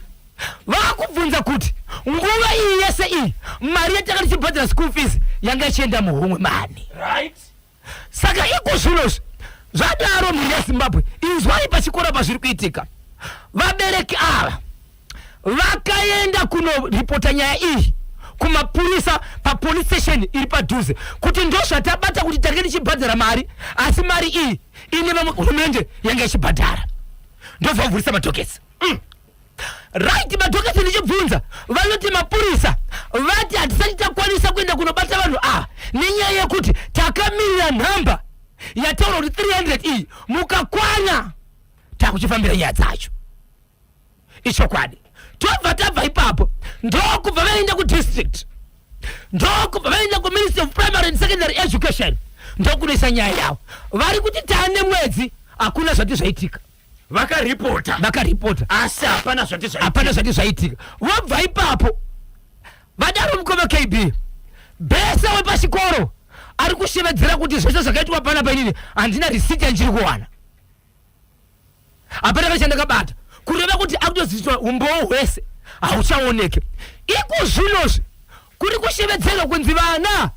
Vakubvunza kuti Nguva iyi yese iyi mari yatanga tichibhadhara school fees yanga ichienda muhomwe mani. Right. Saka iko zvinozvi zvadaro mhuri yeZimbabwe, inzwai pachikoro pazviri kuitika. Vabereki ava vakaenda kunoripota nyaya iyi kumapurisa papolice station iri padhuze kuti ndozvatabata kuti tange tichibhadhara mari asi mari iyi ine vamwe hurumende yanga ichibhadhara ndobva vavhurisa madhoketsi Right madhoketi ndichibvunza vanoti mapurisa vati hatisati takwanisa kuenda kunobata vanhu ava nenyaya yekuti takamirira nhamba yataura kuti 300 iyi mukakwana takuchifambira nyaya dzacho. Ichokwadi. Tobva tabva ipapo ndokubva vaenda kudistrict ndokubva vaenda kuministry of primary and secondary education ndokunoisa nyaya yavo. Vari kuti taane mwedzi hakuna zvati zvaitika. Vakaripota. Vakaripota. Asi hapana zvati zvaitika. Hapana zvati zvaitika. Vobva ipapo vadaro mukoma KB bhesa wepachikoro ari kushevedzera kuti zvese zvakaitwa panapa inini handina risiti yandiri kuwana, hapana kana chandakabata, kureva kuti akutoziviswa umbowo hwese hauchaoneke. Iko zvinozvi kuri kushevedzerwa kunzi vana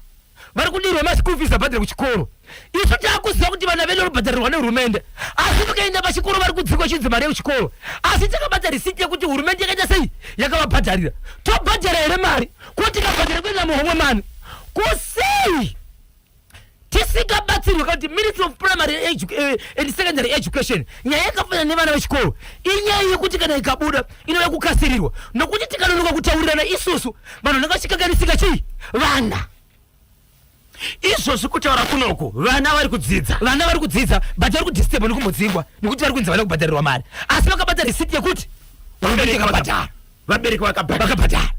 vari kudirwa maschool fees abhadhare kuchikoro. Isu taakuziva kuti vana vedu vanobhadharirwa nehurumende, asi vakaenda pachikoro vari kudzingwa chinzi mari yekuchikoro, asi takabata risiti yekuti hurumende yakaita sei yakavabhadharira. Tobhadhara here mari? Ko tikabhadhara kuenda muhomwe mani? Ko sei tisingabatsirwe kuti Ministry of Primary and Secondary Education? Nyaya yakafanana nevana vechikoro inyaya yekuti kana ikabuda inoda kukasirirwa, nokuti tikanonoka kutaurirana isusu vanhu vanenge vachikanganisika chii vana. Izvozvi kutaura kunoku vana vari kudzidza. Vana vari kudzidza, but vari kudisturb nekumbodzingwa nekuti vari kunzi vana kubhadharirwa mari, asi vakabata risiti yekuti hurumende yakabhadhara. Vabereki vakabhadhara. Vakabhadhara.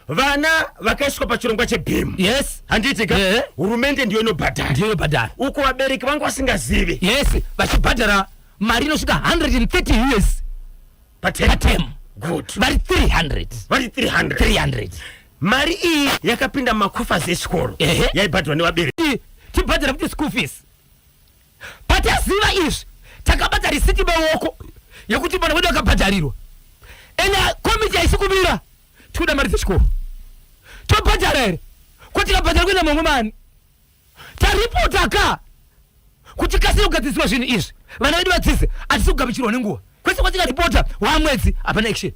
Vana vakaiswa pachirongwa cheBEAM. Yes. Handiti ka? Eh. Hurumende ndiyo inobhadhara. Ndiyo inobhadhara. Uko vabereki vangu vasingazivi. Yes, vachibhadhara mari inosvika 130 US paterm. Paterm. Good. Vari 300. Vari 300. 300. Mari iyi yakapinda mumacoffers echikoro. Ehe. Yaibhadharwa nevabereki. Tibhadhara kuti school fees. Pataziva izvi takabata risiti maoko yekuti mwana wedu akabhadharirwa, ende komiti haisi kumira. Tikuda mari dzechikoro, tobhadhara here? Ko tikabhadhara kuenda mamwe mani? Taripota ka kuti kasire kugadziriswa zvinhu izvi, vana vedu vadzidze. Hatisi kugamuchirwa nenguva. Kwese kwatikaripota wamwedzi hapana action.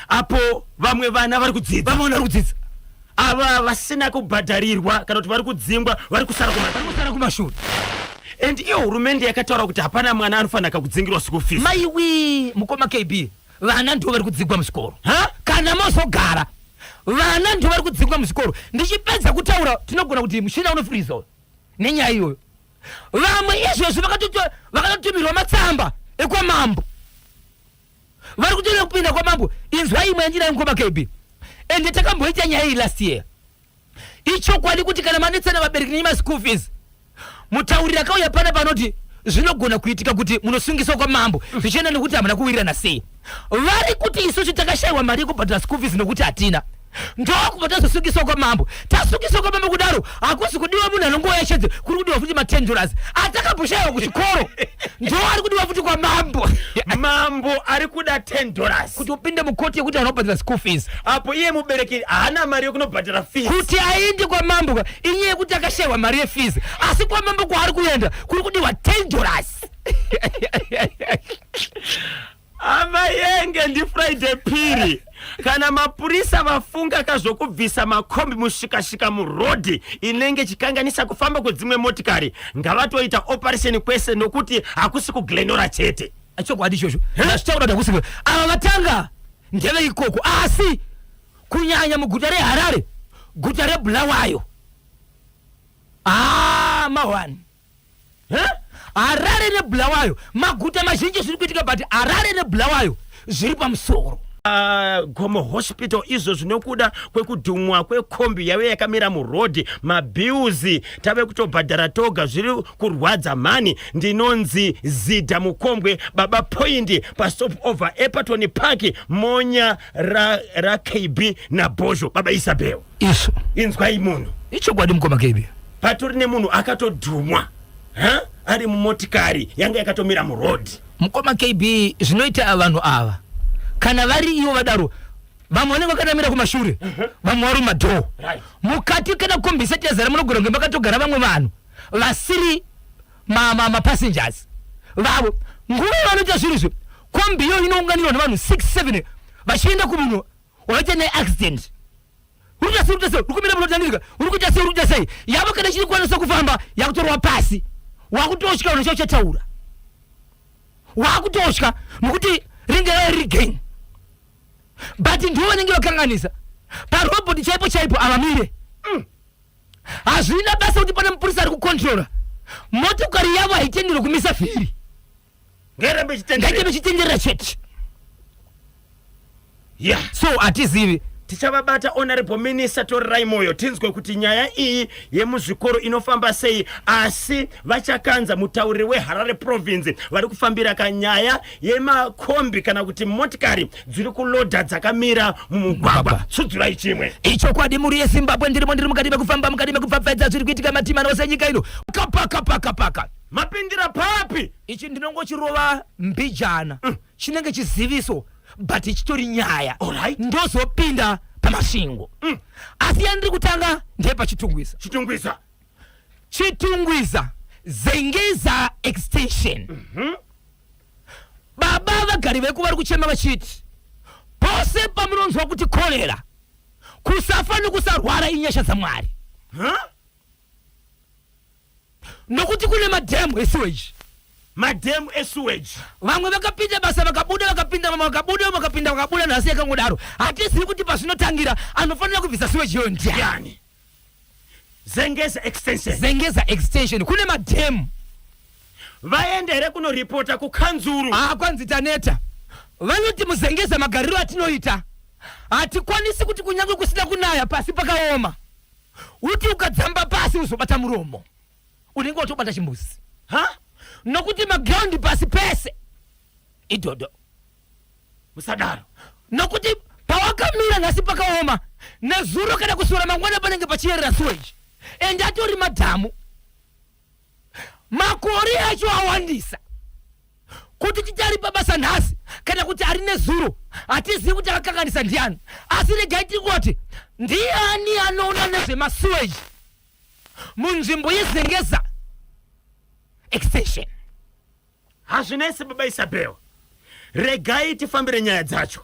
Apo vamwe vana vari kudzidza. Vamwe vana vari kudzidza. Ava vasina kubhadharirwa kana kuti vari kudzingwa vari kusara kuma vari kusara kumashure. And iyo hurumende yakataura kuti hapana mwana anofanira kudzingirwa school fees. Maiwi mukoma KB, vana ndivo vari kudzingwa muzvikoro. Ha? Kana mozogara vana ndivo vari kudzingwa muzvikoro. Ndichipedza kutaura tinogona kuti muchina unofuriza uyu nenyaya iyoyo. Vamwe izvezvi vakatotumirwa matsamba ekwamambo, vari kutoda kupinda kwamambo. Inzwa imwe yandinayo mukoma KB, ende takamboita nyaya iyi last year. Ichokwadi kuti kana manetsana vabereki nemaschool fees, mutauriri akauya pana panoti zvinogona kuitika kuti munosungiswa kwamambo zvichienda nekuti hamuna kuwirirana sei. Vari kuti isusu takashayiwa mari yekubhadhara school fees nokuti hatina, ndokubva tazosungiswa kwamambo. Tasungiswa kwamambo kudaro, hakusi kudiwa munhu anongouya chete, kuri kudiwa futi ma10 dollars atakamboshayiwa kuchikoro, ndo ari kudiwa futi kwamambo. Mambo ari kuda 10 dollars kuti upinde mukoti yekuti anobhadhara school fees. Apo iye mubereki haana mari yekunobhadhara fees. Kuti aende kwamambo ka, inyaya yekuti akashayiwa mari yefees, asi kwamambo kwaari kuenda kuri kudiwa 10 dollars. Amayenge ndiFriday Piri. Kana mapurisa vafunga kazvokubvisa makombi mushikashika murodhi inenge ichikanganisa kufamba kwedzimwe motikari, ngavatoita operation kwese nokuti hakusi kuGlenora chete. Chokwadi ichocho ndazvitaura kuti hakusi ava vatanga ndeve ikoko, asi kunyanya muguta reHarare, guta reBulawayo, haa mahwani. Harare neBulawayo maguta mazhinji zviri kuitika, but Harare neBulawayo zviri pamusoro. Gomo Hospital izvo zvinokuda kwekudhumwa kwekombi yave yakamira murodhi, mabills tave kutobhadhara toga, zviri kurwadza mhani. Ndinonzi Zidha Mukombwe, Baba Point pastop over Epaton Park, monya raKB ra naBhozho, Baba Isabel. Izvo inzwai munhu. Ichokwadi mukoma KB. Patori nemunhu akatodhumwa, ha? Ari mumotikari yanga yakatomira murodhi. Mukoma KB, zvinoita vanhu ava kana vari ivo vadaro. Vamwe vanenge vakanamira kumashure, vamwe vari mumadhoo. Mukati kana kombi isati yazara munogona kunge makatogara vamwe vanhu vasiri mapassengers ma, ma vavo. Nguva yavanoita zvinhu izvi, kombi iyoyo inounganirwa nevanhu 6 7 vachienda kumunhu waita neaccident. Uri kuita sei, uri kuita sei, uri kumira munotandirika, uri kuita sei, uri kuita sei. Yavo kana ichiri kukwanisa kufamba yakutorwa pasi, wakutotya unocha uchataura, wakutotya nokuti ringe rave riri gang. But ndivo vanenge vakanganisa parobot chaipo chaipo havamire. Hazvina basa kuti pane mupurisa ari kukontrora motokari yavo, haitenderwe kumisa vhiri. Ngairambe ichitenderera. Ngairambe ichitenderera chete. Yeah. So hatizivi. Tichavabata Honorable Minister Torerai Moyo tinzwe kuti nyaya iyi yemuzvikoro inofamba sei, asi vachakanza mutauriri weHarare Province vari kufambira kanyaya yemakombi kana kuti motikari dziri kulodha dzakamira mumugwagwa. Tsudzurai chimwe. Ichokwadi mhuri yeZimbabwe, ndirimo ndiri mukati mekufamba, mukati mekupfapfaidza zviri kuitika matimana ose enyika ino. Kapaka paka paka. Mapindira papi? Ichi ndinongochirova mbijana. Chinenge chiziviso but chitori nyaya. Alright. Ndozopinda paMasvingo. Asi yandiri kutanga ndeyepaChitungwiza. Chitungwiza. Chitungwiza Zengeza Extension. Baba vagari veku vari kuchema vachiti pose pamunonzwa kuti cholera, kusafa nekusarwara inyasha dzaMwari. Huh? Nokuti kune madhemu esewage. Madhemu esewage. Vamwe vakapinda basa vakabuda, vakapinda vamwe vakabuda, vamwe vakapinda vakabuda, nhasi yakangodaro. Hatizivi kuti pazvinotangira anofanira kubvisa sewage iyoyo ndiani. Yani. Zengeza Extension. Zengeza Extension kune madhemu. Vaenda here kunoripota kukanzuru? Ah, kwanzi taneta. Vanoti muZengeza magariro atinoita hatikwanisi kuti kunyange kusina kunaya pasi pakaoma, uti ukadzamba pasi uzobata muromo unenge watobata chimbuzi. Ha? Nokuti magraundi pasi pese idhodho. Musadaro. Nokuti pawakamira nhasi pakaoma, nezuro kana kuswera mangwana panenge pachiyerera sewage, and atori madhamu. Makore acho awandisa kuti titi ari pabasa nhasi kana kuti ari nezuro, hatizivi kuti akakanganisa ndiani. Asi regai tingoti ndiani anoona nezvemasewage munzvimbo yeZengeza Extension? Hazvinetsi baba Isabel, regai tifambire nyaya dzacho.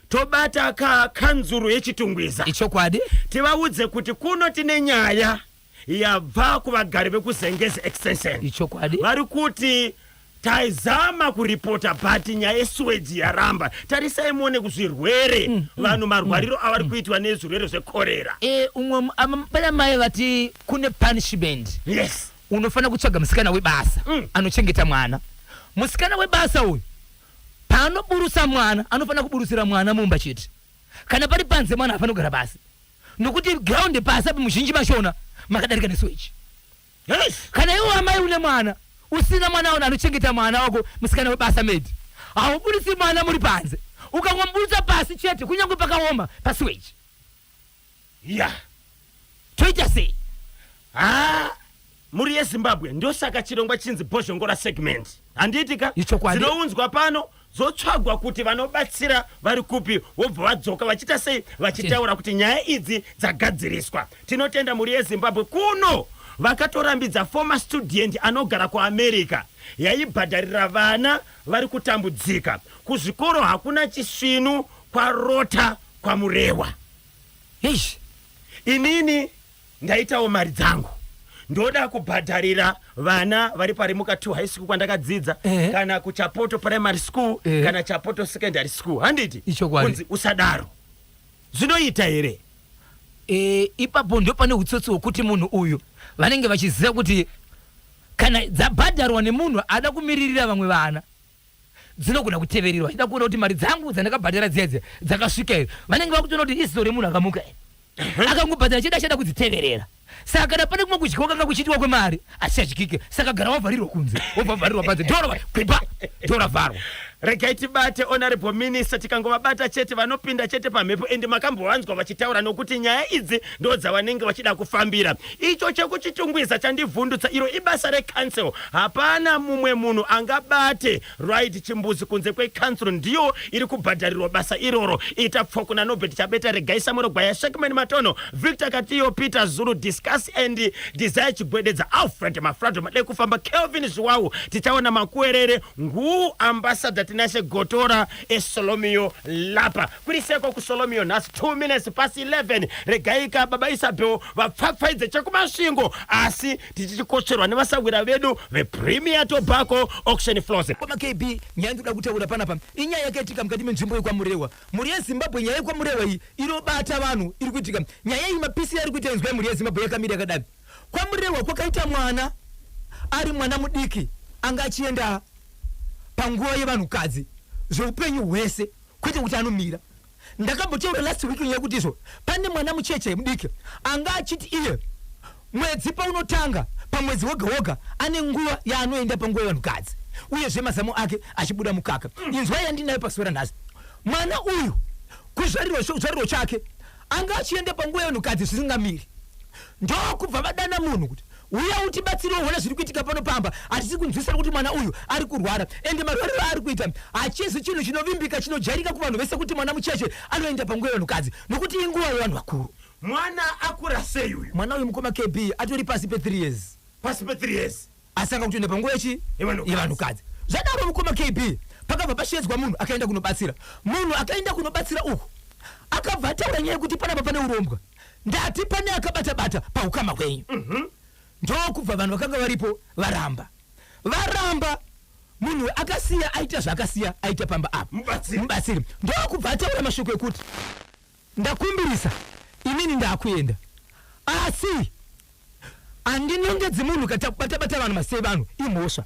Tobata ka kanzuru yeChitungwiza. Ichokwadi. Tivaudze kuti kuno tine nyaya yabva kuvagari vekuZengezi Extension. Ichokwadi. Vari kuti taizama kuripota but nyaya yesewage yaramba. Tarisai muone kuzvirwere vanhu marwariro avari kuitwa nezvirwere zvekorera. Umwe pana mai vati kune punishment. Yes. Unofanira kutsvaga musikana webasa anochengeta mwana. Musikana webasa uyu paanoburusa mwana anofanira kuburusira mwana mumba chete. Kana pari panze mwana haafaniri kugara pasi nokuti ground pasi apo muzhinji mashona makadarika nesewage. Yes. Kana iwe amai une mwana usina mwana una anochengeta mwana wako musikana webasa maid, haubudisi mwana muri panze. Ukangomuburutsa pasi chete kunyange pakaoma pasewage. Yeah. Toita sei? Ha, mhuri yeZimbabwe, ndosaka chirongwa chinzi Bhozhongora segment. Handiti ka? Ichokwadi. Dzinounzwa pano dzotsvagwa kuti vanobatsira vari kupi, vobva vadzoka vachiita sei, vachitaura kuti nyaya idzi dzagadziriswa. Tinotenda mhuri yeZimbabwe. Kuno vakatorambidza former student anogara kuAmerica yaibhadharira vana vari kutambudzika kuzvikoro. Hakuna chisvinu kwarota kwaMurewa. Eish. Inini ndaitawo mari dzangu, ndoda kubhadharira vana vari paRimuka 2 High School kwandakadzidza, kana kuChapoto Primary School, kana Chapoto Secondary School, handiti? Ichokwadi. Kunzi usadaro, zvinoita here? Ipapo ndo pane utsotsi hwekuti munhu uyu vanenge vachiziva kuti kana dzabhadharwa nemunhu ada kumiririra vamwe vana dzinogona kutevererwa, achida kuona kuti mari dzangu dzandakabhadhara dziya dziya dzakasvika here. Vanenge vakutoona kuti iziso remunhu akamuka here, akangobhadhara chete achada kudziteverera. Saka kana pane kumwe kudyiwa kanga kuchiitwa kwemari asichadyike, saka gara wavharirwa kunze, wobva wavharirwa panze, dhoro kwipa, dhoro ravharwa. Regai tibate Honorable Minister, tikangovabata chete vanopinda chete pamhepo ende makambovanzwa vachitaura nokuti nyaya idzi ndo dzavanenge vachida kufambira. Icho chekuChitungwiza chandivhundutsa, iro ibasa recouncil, hapana mumwe munhu angabate right chimbuzi kunze kwecouncil, ndiyo iri kubhadharirwa basa iroro. Ita pfoko naNobert Chabeta, regai Samuel Gwaya, Shackman Matono, Victor Katiyo, Peter Zulu, Discuss and Desire Chigwededza, Alfred Mafrado Made kufamba, Kelvin Zhuwawu, tichaona Makuwerere Nguu, Ambassador Tinashe Gotora eSolomio Lapa. Kuri seko kuSolomio nhasi 2 minutes past 11. Regai ka baba Isabel vapfapfaidze chekuMasvingo, asi tichichikotsverwa nevasawira vedu vePremier Tobacco Auction Floors. MaKB, nyaya ndinoda kutaura panapa inyaya yakaitika mukati menzvimbo yekwaMurewa, mhuri yeZimbabwe. Nyaya yekwaMurewa iyi inobata vanhu, iri kuitika nyaya iyi, mapisi ari kuita. Inzwai, mhuri yeZimbabwe, yakamira yakadai. KwaMurewa kwakaita mwana, ari mwana mudiki, anga achienda panguva yevanhukadzi zveupenyu hwese, kwete kuti anomira. Ndakambotaura last week nyaya yekuti izvo pane mwana mucheche mudiki anga achiti iye mwedzi paunotanga, pamwedzi woga woga, ane nguva yaanoenda panguva yevanhukadzi, uyezve mazamo ake achibuda mukaka. Inzwai yandinayo pazuva ranhasi. Mwana uyu kuzvarirwa chake anga achienda panguva yevanhukadzi zvisingamiri. Ndokubva vadana munhu kuti, "Uya utibatsirewo, hona zviri kuitika pano pamba. Hatisi kunzwisisa kuti mwana uyu ari kurwara, ende marwariro aari kuita hachizi chinhu chinovimbika, chinojairika kuvanhu vese kuti mwana mucheche anoenda panguva yevanhukadzi, nokuti inguva yevanhu vakuru." Mwana akura sei uyu? Mwana uyu, mukoma KB, atori pasi pe3 years. Pasi pe3 years. Asi anga kutoenda panguva yechi Yevanhukadzi. Yevanhukadzi. Zvadaro, mukoma KB, pakabva pashedzwa munhu akaenda kunobatsira. Munhu akaenda kunobatsira uku akabva ataura nyaya yekuti panapa pane urombwa, ndati pane akabata-bata paukama hwenyu. Ndokubva vanhu vakanga varipo varamba. Varamba, munhu akasiya aita zvaakasiya aita pamba apa. Mubatsiri. Mubatsiri ndokubva ataura mashoko ekuti, "Ndakumbirisa, inini ndakuenda, asi handinongedzi munhu katabata-bata vanhu masei vanhu, imhosva.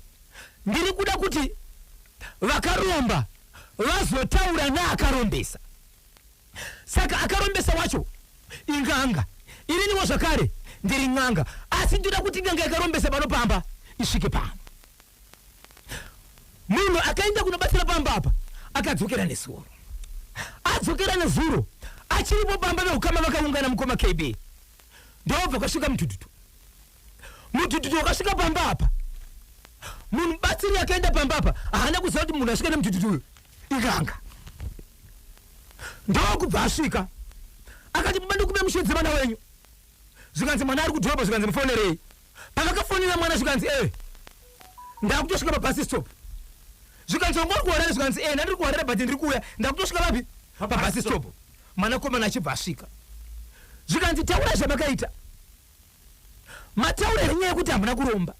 Ndiri kuda kuti vakaromba vazotaura neakarombesa. Saka akarombesa wacho ing'anga, ininiwo zvakare ndiri n'anga, asi ndoda kuti n'anga yakarombesa pano pamba isvike pano." Munhu akaenda kunobatsira pamba apa akadzokera nezuro. Adzokera nezuro, achiripo pamba, veukama vakaungana, mukoma KB. Ndobva kwasvika mudhudhudhu. Mudhudhudhu wakasvika pamba apa, munhu mubatsiri akaenda pamba apa haana kuziva kuti munhu asvika nemudhudhudhu uyu ing'anga. Ndokubva asvika akati, "Baba, ndikupe mushedze mwana wenyu." Zvikanzi, "Mwana ari kudhorobha." Zvikanzi, "Mufonerei." Pavakafonera mwana, zvikanzi, "E, ndakutosvika pabus stop." Zvikanzi, "Wanga uri kuHarare?" Zvikanzi, "E, ndandiri kuHarare, but ndiri kuuya, ndakutosvika vapi? Pabus stop." Mwanakomana achibva asvika, zvikanzi, "Taura zvamakaita. Mataura here nyaya yekuti hamuna kuromba?"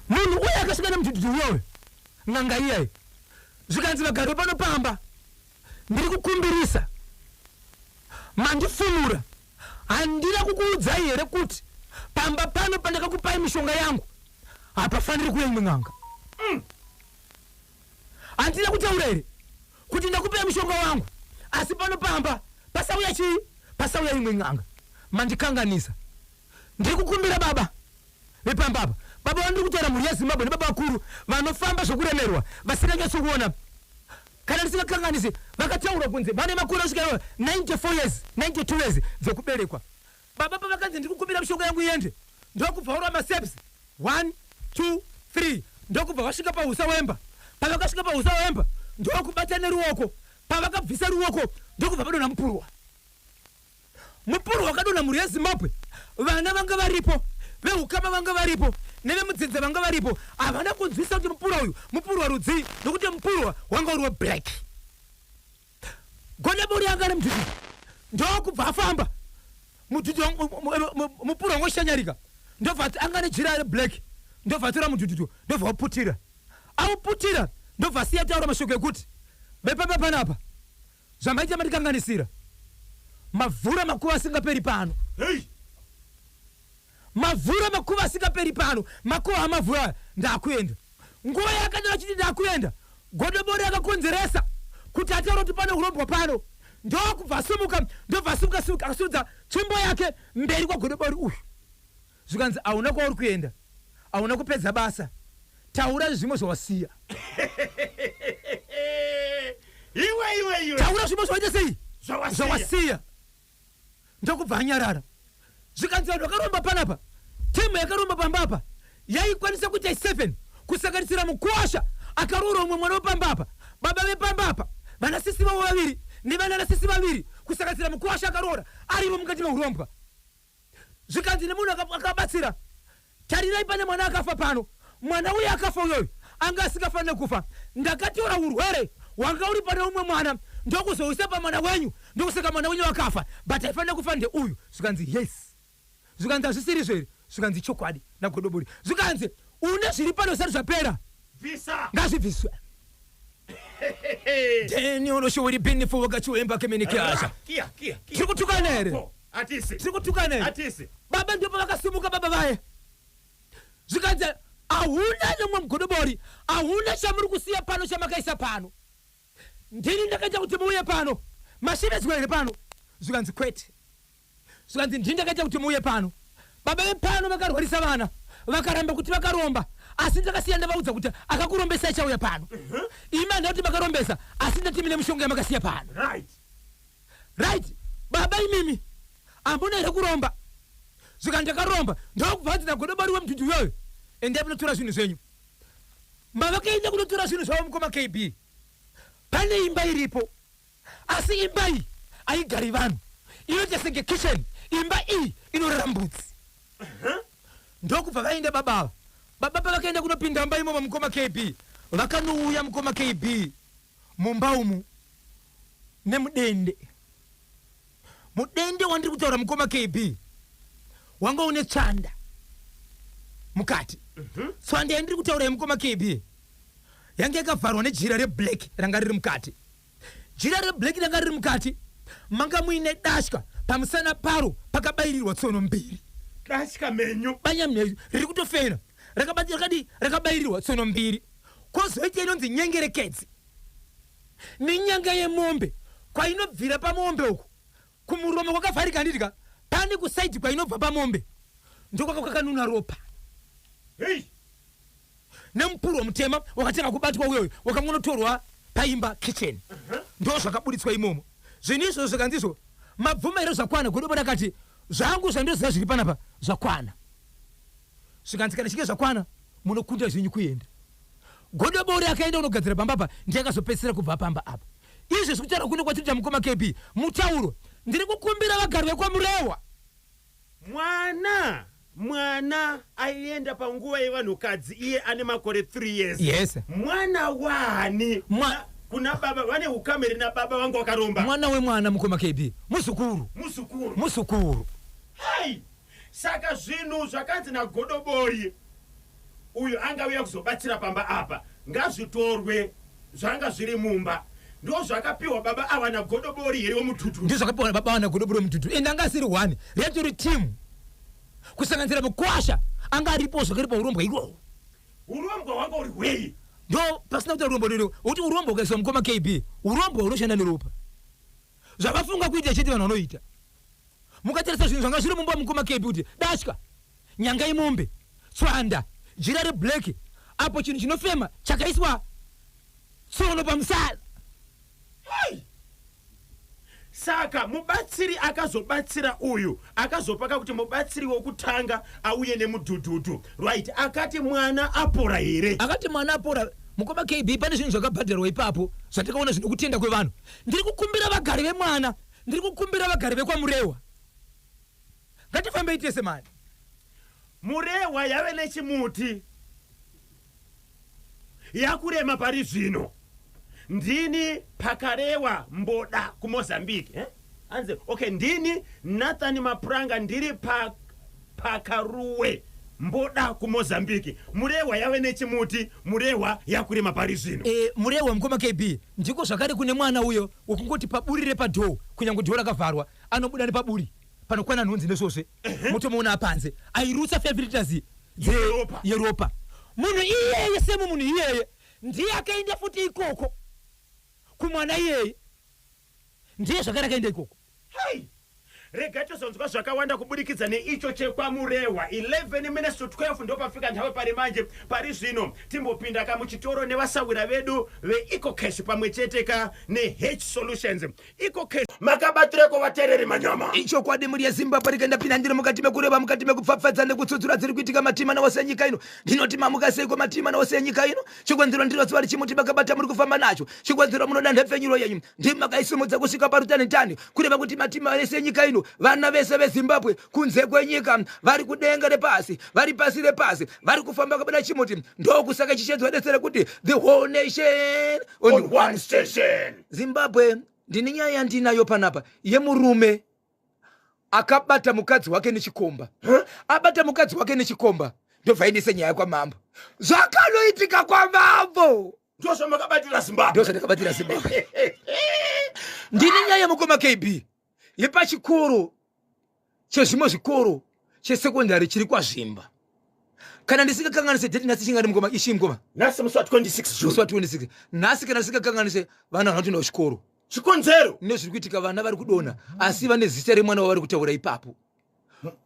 Munhu uye akasvika nemudhudhudhu uyoyo, n'anga iyayo, zvikanzi, "Vagari pano pamba, ndiri kukumbirisa, mandifumura. Handina kukuudzai here kuti pamba pano pandakakupai mishonga yangu hapafaniri kuya imwe n'anga? Handina kutaura here kuti ndakupai mushonga wangu, asi pano pamba pasauya chii? Pasauya imwe n'anga? Mandikanganisa. Ndiri kukumbira baba vepamba apa." Baba vandiri kutaura, mhuri yeZimbabwe, nebaba vakuru vanofamba zvokuremerwa, vasinganyatsokuona. Kana ndisingakanganisi, vakataurwa kunze vane makore asvika 94 years, 92 years dzekuberekwa. Baba pavakanzi, "Ndiri kukumbira mishonga yangu iende," ndokubva warova masteps 1, 2, 3, ndokubva vasvika pausa wemba. Pavakasvika pausa wemba, ndokubata neruoko. Pavakabvisa ruoko, ndokubva padonha mupurwa. Mupurwa wakadonha, mhuri yeZimbabwe. Vana vanga varipo, veukama vanga varipo, nevemudzinza vanga varipo, havana kunzwisa kuti mupurwa uyu mupurwa rudzii, nokuti mupurwa wanga uri weblack. Godobori anga ari mudhudhu, ndokubva afamba mudhudhu, mupurwa wangoshinyarika. Ndobva anga nejira reblack, ndobva atora mudhudhudhu, ndobva waputira. Auputira, ndobva asiya taura mashoko ekuti, "Vepapa panapa, zvamaita mandikanganisira. Mavhura makuva asingaperi pano." Hey! "Mavhura makuva asingaperi pano. Makuva amavhura aya, ndakuenda." Nguva yaakadaro achiti, "Ndakuenda," godobori akakonzeresa kuti ataura kuti pane urombwa pano. Ndokubva asumuka, ndobva asumuka sumuka, akasimudza tsvimbo yake mberi kwagodobori uyu. Zvikanzi, "Hauna kwauri kuenda, hauna kupedza basa." Taura zvimwe zvawasiya. Iwe iwe iwe. Taura zvimwe zvawaita sei? Zvawasiya. Zvawasiya. Ndokubva anyarara. Zvikanzi vanhu vakaromba panapa, team yakaromba pamba apa yaikwanisa kuita 7 kusanganisira mukuwasha akaroora umwe mwana wepamba apa, baba vepamba apa, vana sisi vavo vaviri nevanana sisi vaviri kusanganisira mukuwasha akaroora arimo mukati mehurombwa. Zvikanzi nemunhu akabatsira, tarirai pane mwana akafa pano, mwana uye akafa uyoyu anga asingafanire kufa. Ndakatora urwere hwanga uri pane umwe mwana ndokuzouisa pamwana wenyu ndokusaka mwana wenyu akafa, but aifanira kufa ndeuyu. Zvikanzi yes. Zvikanzi hazvisirizvo here? Zvikanzi chokwadi naGodobori. Zvikanzi une zviri pano zvisati zvapera. Bvisa. Ngazvibviswe. Daniel Oshuwiri Binifu wakachiwemba kemenikiasha. Kia kia kia. Tiri kutukana here? Hatisi. Tiri kutukana here? Hatisi. Baba ndipo vakasimuka baba vaye. Zvikanzi hauna nemwe mugodobori, hauna chamuri kusiya pano chamakaisa pano. Ndini ndakaita kuti muuye pano. Mashevedzwa here pano? Zvikanzi kwete. Zvikanzi ndini ndakaita kuti muuye pano. Baba vepano vakarwarisa vana vakaramba kuti vakaromba asi ndakasiya ndavaudza kuti akakurombesa achauya pano. Imi handina kuti makarombesa asi ndati mine mishonga yamakasiya pano. Right. Right. Baba imimi hamuna here kuromba? Zvikanzi ndakaromba. Ndokubva hanzi nagodobori wemudhudhu uyoyo endai munotora zvinhu zvenyu. Mavakaenda kunotora zvinhu zvavo mukoma KB. Pane imba iripo. Asi imba iyi haigari vanhu, inoita senge kitchen. Imba iyi inorara mbudzi. Ndokubva vaenda baba ava. Baba pavakaenda kunopinda mumba imomo mukoma KB, vakanouya mukoma KB mumba umu nemudende. Mudende wandiri kutaura mukoma KB wanga une tsvanda mukati. Tsvanda yandiri kutaura yemukoma KB yanga yakavharwa nejira reblack ranga riri mukati. Jira reblack ranga riri mukati manga muine datya pamusana paro pakabairirwa tsono mbiri. Datya mhenyu. Banya mhenyu riri kutofena rakadi rakabairirwa tsono mbiri. Kozoita inonzi nyengerekedzi nenyanga yemombe kwainobvira pamombe uku kumuromo kwakavharika handiti ka pane kusaidi kwainobva pamombe ndokwaka kwakanuna ropa. Hey! Nemupurwa mutema wakatanga kubatwa uyoyo wakangonotorwa paimba kitchen ndo zvakaburitswa imomo zvinhu izvozvo zvikanzi izvo mabvuma here zvakwana godobo rakati zvangu zvandoziva zviri panapa zvakwana zvikanzi kana chinge zvakwana munokunda zvenyu kuenda godobori akaenda kunogadzira pamba apa ndiye akazopedzisira kubva pamba apa izvi zvekutaura kuno kwatiri mukoma KB mutauro ndiri kukumbira vagari vekwaMurewa Mwana mwana aienda panguva yevanhukadzi iye ane makore 3 years. Yes. Mwana waani? Kuna baba vane ukama here nababa vangu vakaromba? Mwana wemwana mukoma KB. Muzukuru. Muzukuru. Muzukuru. Hai! Saka zvinhu zvakanzi naGodobori uyu angauya kuzobatsira pamba apa ngazvitorwe zvanga zviri mumba ndozvakapiwa baba ava nagodobori here wemudhudhudhu Ndozvakapiwa baba ava nagodobori wemudhudhudhu and anga asiri one riyatori team kusanganisira mukwasha anga aripo zvakare paurombwa irwohwo. Hurombwa hwanga uri hwei? Ndo pasina kuita urombo rero kuti urombwa ukaiswa mukoma KB urombwa hunoshanda neropa zvavafunga kuita chete vanhu vanoita Mukatarisa zvinhu zvanga zviri mumba mukoma KB kuti datya, nyanga yemombe, tswanda, jira reblack apo chinhu chinofema chakaiswa tsono pamusana. Hey! Saka mubatsiri akazobatsira uyu akazopaka kuti mubatsiri wokutanga auye nemudhudhudhu right akati mwana apora here? Akati mwana apora mukoma KB pane zvinhu zvakabhadharwa ipapo zvatakaona zvinokutenda kwevanhu. Ndiri kukumbira vagari vemwana Ndiri kukumbira vagari vekwaMurehwa ngatifambei tese mani. Murehwa yave nechimuti yakurema pari zvino. Ndini pakarewa mboda kuMozambique eh? Anzi okay ndini Nathan Mapuranga ndiri pa Pakaruwe mboda kuMozambique. Murehwa yave nechimuti Murehwa yakurema pari zvino. E, Murehwa mukoma KB ndiko zvakare kune mwana uyo wekungoti paburi repadoor kunyangwe door rakavharwa anobuda nepaburi panokwana nhunzi nesvosve motomuona apanze airutsa 5 litres Yeropa. yeropa munhu iyeye semu munhu iyeye ndiye akaenda futi ikoko kumwana iyeye ndiye zvakare akaenda ikoko. Hey! Rega tozonzwa zvakawanda kubudikidza neicho chekwaMurehwa. 11 minutes to 12 ndopafika nthawe pari manje. Pari zvino timbopinda ka muchitoro nevasawira vedu veEcoCash pamwe chete ka neH Solutions. EcoCash makabatireko vateereri manyama. Ichokwadi, mhuri yeZimbabwe, rikaenda pinda ndiri mukati mekureva, mukati mekupfapfadza nekutsudzura dziri kuitika matima nawose enyika ino. Ndinoti mamuka seiko matima nawose enyika ino? Chikonzero ndiro zuva richimuti makabata muri kufamba nacho. Chikonzero munoda nhepfenyuro yenyu, ndimi makaisimudza kusvika parutanitani, kureva kuti matima ese enyika ino, vana vese veZimbabwe kunze kwenyika, vari kudenga repasi, vari pasi repasi, vari kufamba kabada chimuti. Ndokusaka chichedzwa detsera kuti the whole nation on one station. Zimbabwe, ndine nyaya yandinayo panapa yemurume akabata mukadzi wake nechikomba. Abata mukadzi wake nechikomba, ndobva aendese nyaya kwamambo. Zvakanoitika kwamambo. Ndozvamakabatira Zimbabwe. Ndozvandakabatira Zimbabwe. Ndine nyaya yemukoma KB yepachikoro chezvimwe zvikoro chesekondari chiri kwaZvimba. Kana ndisingakanganise date, nhasi chingari, mukoma? Ishi mukoma? Nhasi musi wa26 June. Musi wa26 nhasi. Kana ndisingakanganise, vana vanotoenda kuchikoro. Chikonzero? Nezviri kuitika, vana vari kudonha, asi vane zita remwana wavari kutaura ipapo.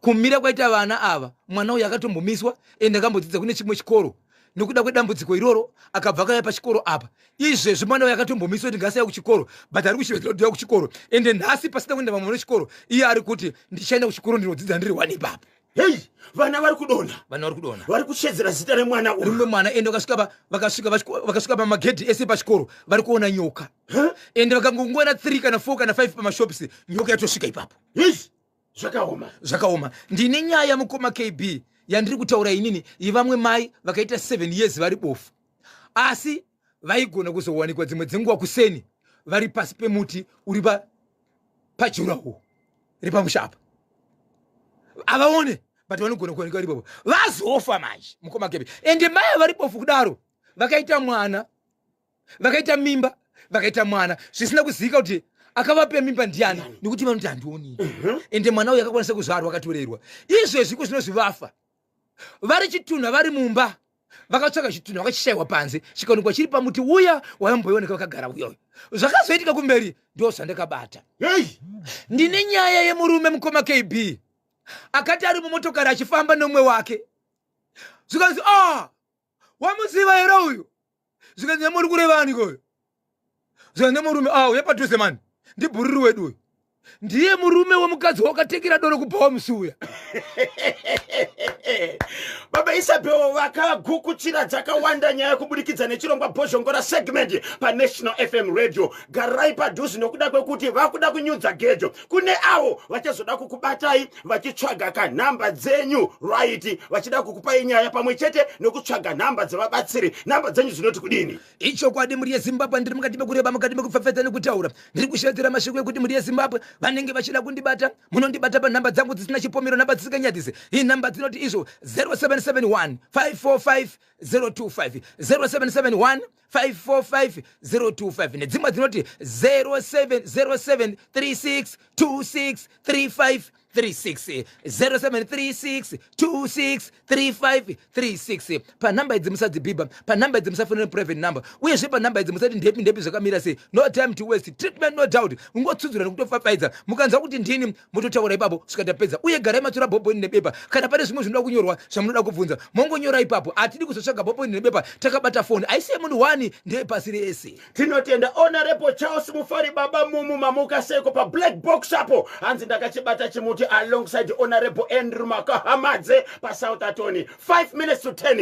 Kumira kwaita vana ava, mwana uyu akatombomiswa ende akambodzidza kune chimwe chikoro. Nekuda kwedambudziko iroro akabva akauya pachikoro apa. Izvezvi mwana uyu akatombomiswa kuti ngasaya kuchikoro, but ari kushevedzera kuti uya kuchikoro. Ende nhasi pasina kuenda vamwe vechikoro, iye ari kuti ndichaenda kuchikoro, ndinodzidza ndiri wani ipapo. Hei, vana vari kudonha. Vana vari kudonha. Vari kushedzera zita remwana uyu. Rimwe mwana, ende vakasvika pamagedhi ese pachikoro, vari kuona nyoka. Ende vakangongoona 3 kana 4 kana 5 pamashops, nyoka yatosvika ipapo. Hei, zvakaoma. Zvakaoma. Ndine nyaya, mukoma KB, yandiri kutaura inini, yevamwe mai vakaita 7 years vari bofu, asi vaigona kuzowanikwa dzimwe dzenguva kuseni vari pasi pemuti uri pajuraho repamusha apa. Havaone, but vanogona kuwanikwa vari ipapo. Vazofa manje, mukoma KB. Ende mai vari bofu kudaro vakaita mwana, vakaita mimba, vakaita mwana zvisina kuzivika kuti akavape mimba ndiani, nekuti vanoti handioni. Ende mwana uyu akakwanisa kuzvarwa, akatorerwa. Izvezvi ko zvinozvi vafa vari chitunha, vari mumba, vakatsvaka chitunha vakachishayiwa panze, chikaonekwa chiri pamuti uya wayamboioneka vakagara uyoyo. Zvakazoitika kumberi ndo zvandakabata. Hei. Ndine nyaya yemurume, mukoma KB, akati ari mumotokari achifamba nemumwe wake, zvikanzi, "Ah, wamuziva here uyu?" Zvikanzi, "Nemuri kurevani koyo?" Zvikanzi nemurume, "Ah, uya padhuze mani, ndibhuriri wedu uyu, ndiye murume wemukadzi wakatengera doro kubhawa musi uya." Baba Isabel vakagukuchira dzakawanda nyaya kubudikidza nechirongwa Bhozhongora segment paNational FM Radio. Garai padhuze nokuda kwekuti vakuda kunyudza gejo kune avo vachazoda kukubatai vachitsvaga kanhamba dzenyu, right, vachida kukupai nyaya pamwe chete nokutsvaga nhamba dzevabatsiri. Nhamba dzenyu dzinoti kudini? Ichokwadi, mhuri yeZimbabwe, ndiri mukati mekureba, mukati mekupfapfadza nekutaura. Ndiri kushevedzera mashoko ekuti mhuri yeZimbabwe vanenge vachida kundibata, munondibata panhamba dzangu dzisina chipomero, nhamba dzisinganyadzise. Inhamba dzinoti izvo 0771 545 025, 0771 545 025, nedzimwe dzinoti 0707 36 26 35 36, 0736 26 35 36. Panhamba idzi musadzibhibha, panhamba idzi musafonera private number, uyezve panhamba idzi musati ndepi ndepi zvakamira sei. No time to waste, treatment no doubt. Ungotsudzura nekutopfapfaidza. Mukanzwa kuti ndini, mototaura ipapo svika tapedza. Uye garai matora bhobhoni nebepa. Kana pane zvimwe zvinoda kunyorwa zvamunoda kubvunza, mongonyora ipapo. Hatidi kuzotsvaga bhobhoni nebepa takabata foni. Haisi yemunhu wani, ndeyepasi rese. Tinotenda Honorable Charles Mufari. Baba Mumu, mamuka seko pablack box apo? Hanzi ndakachibata chimuti alongside Honorable Andrew Makahamadze paSouth Atoni. 5 minutes to 10.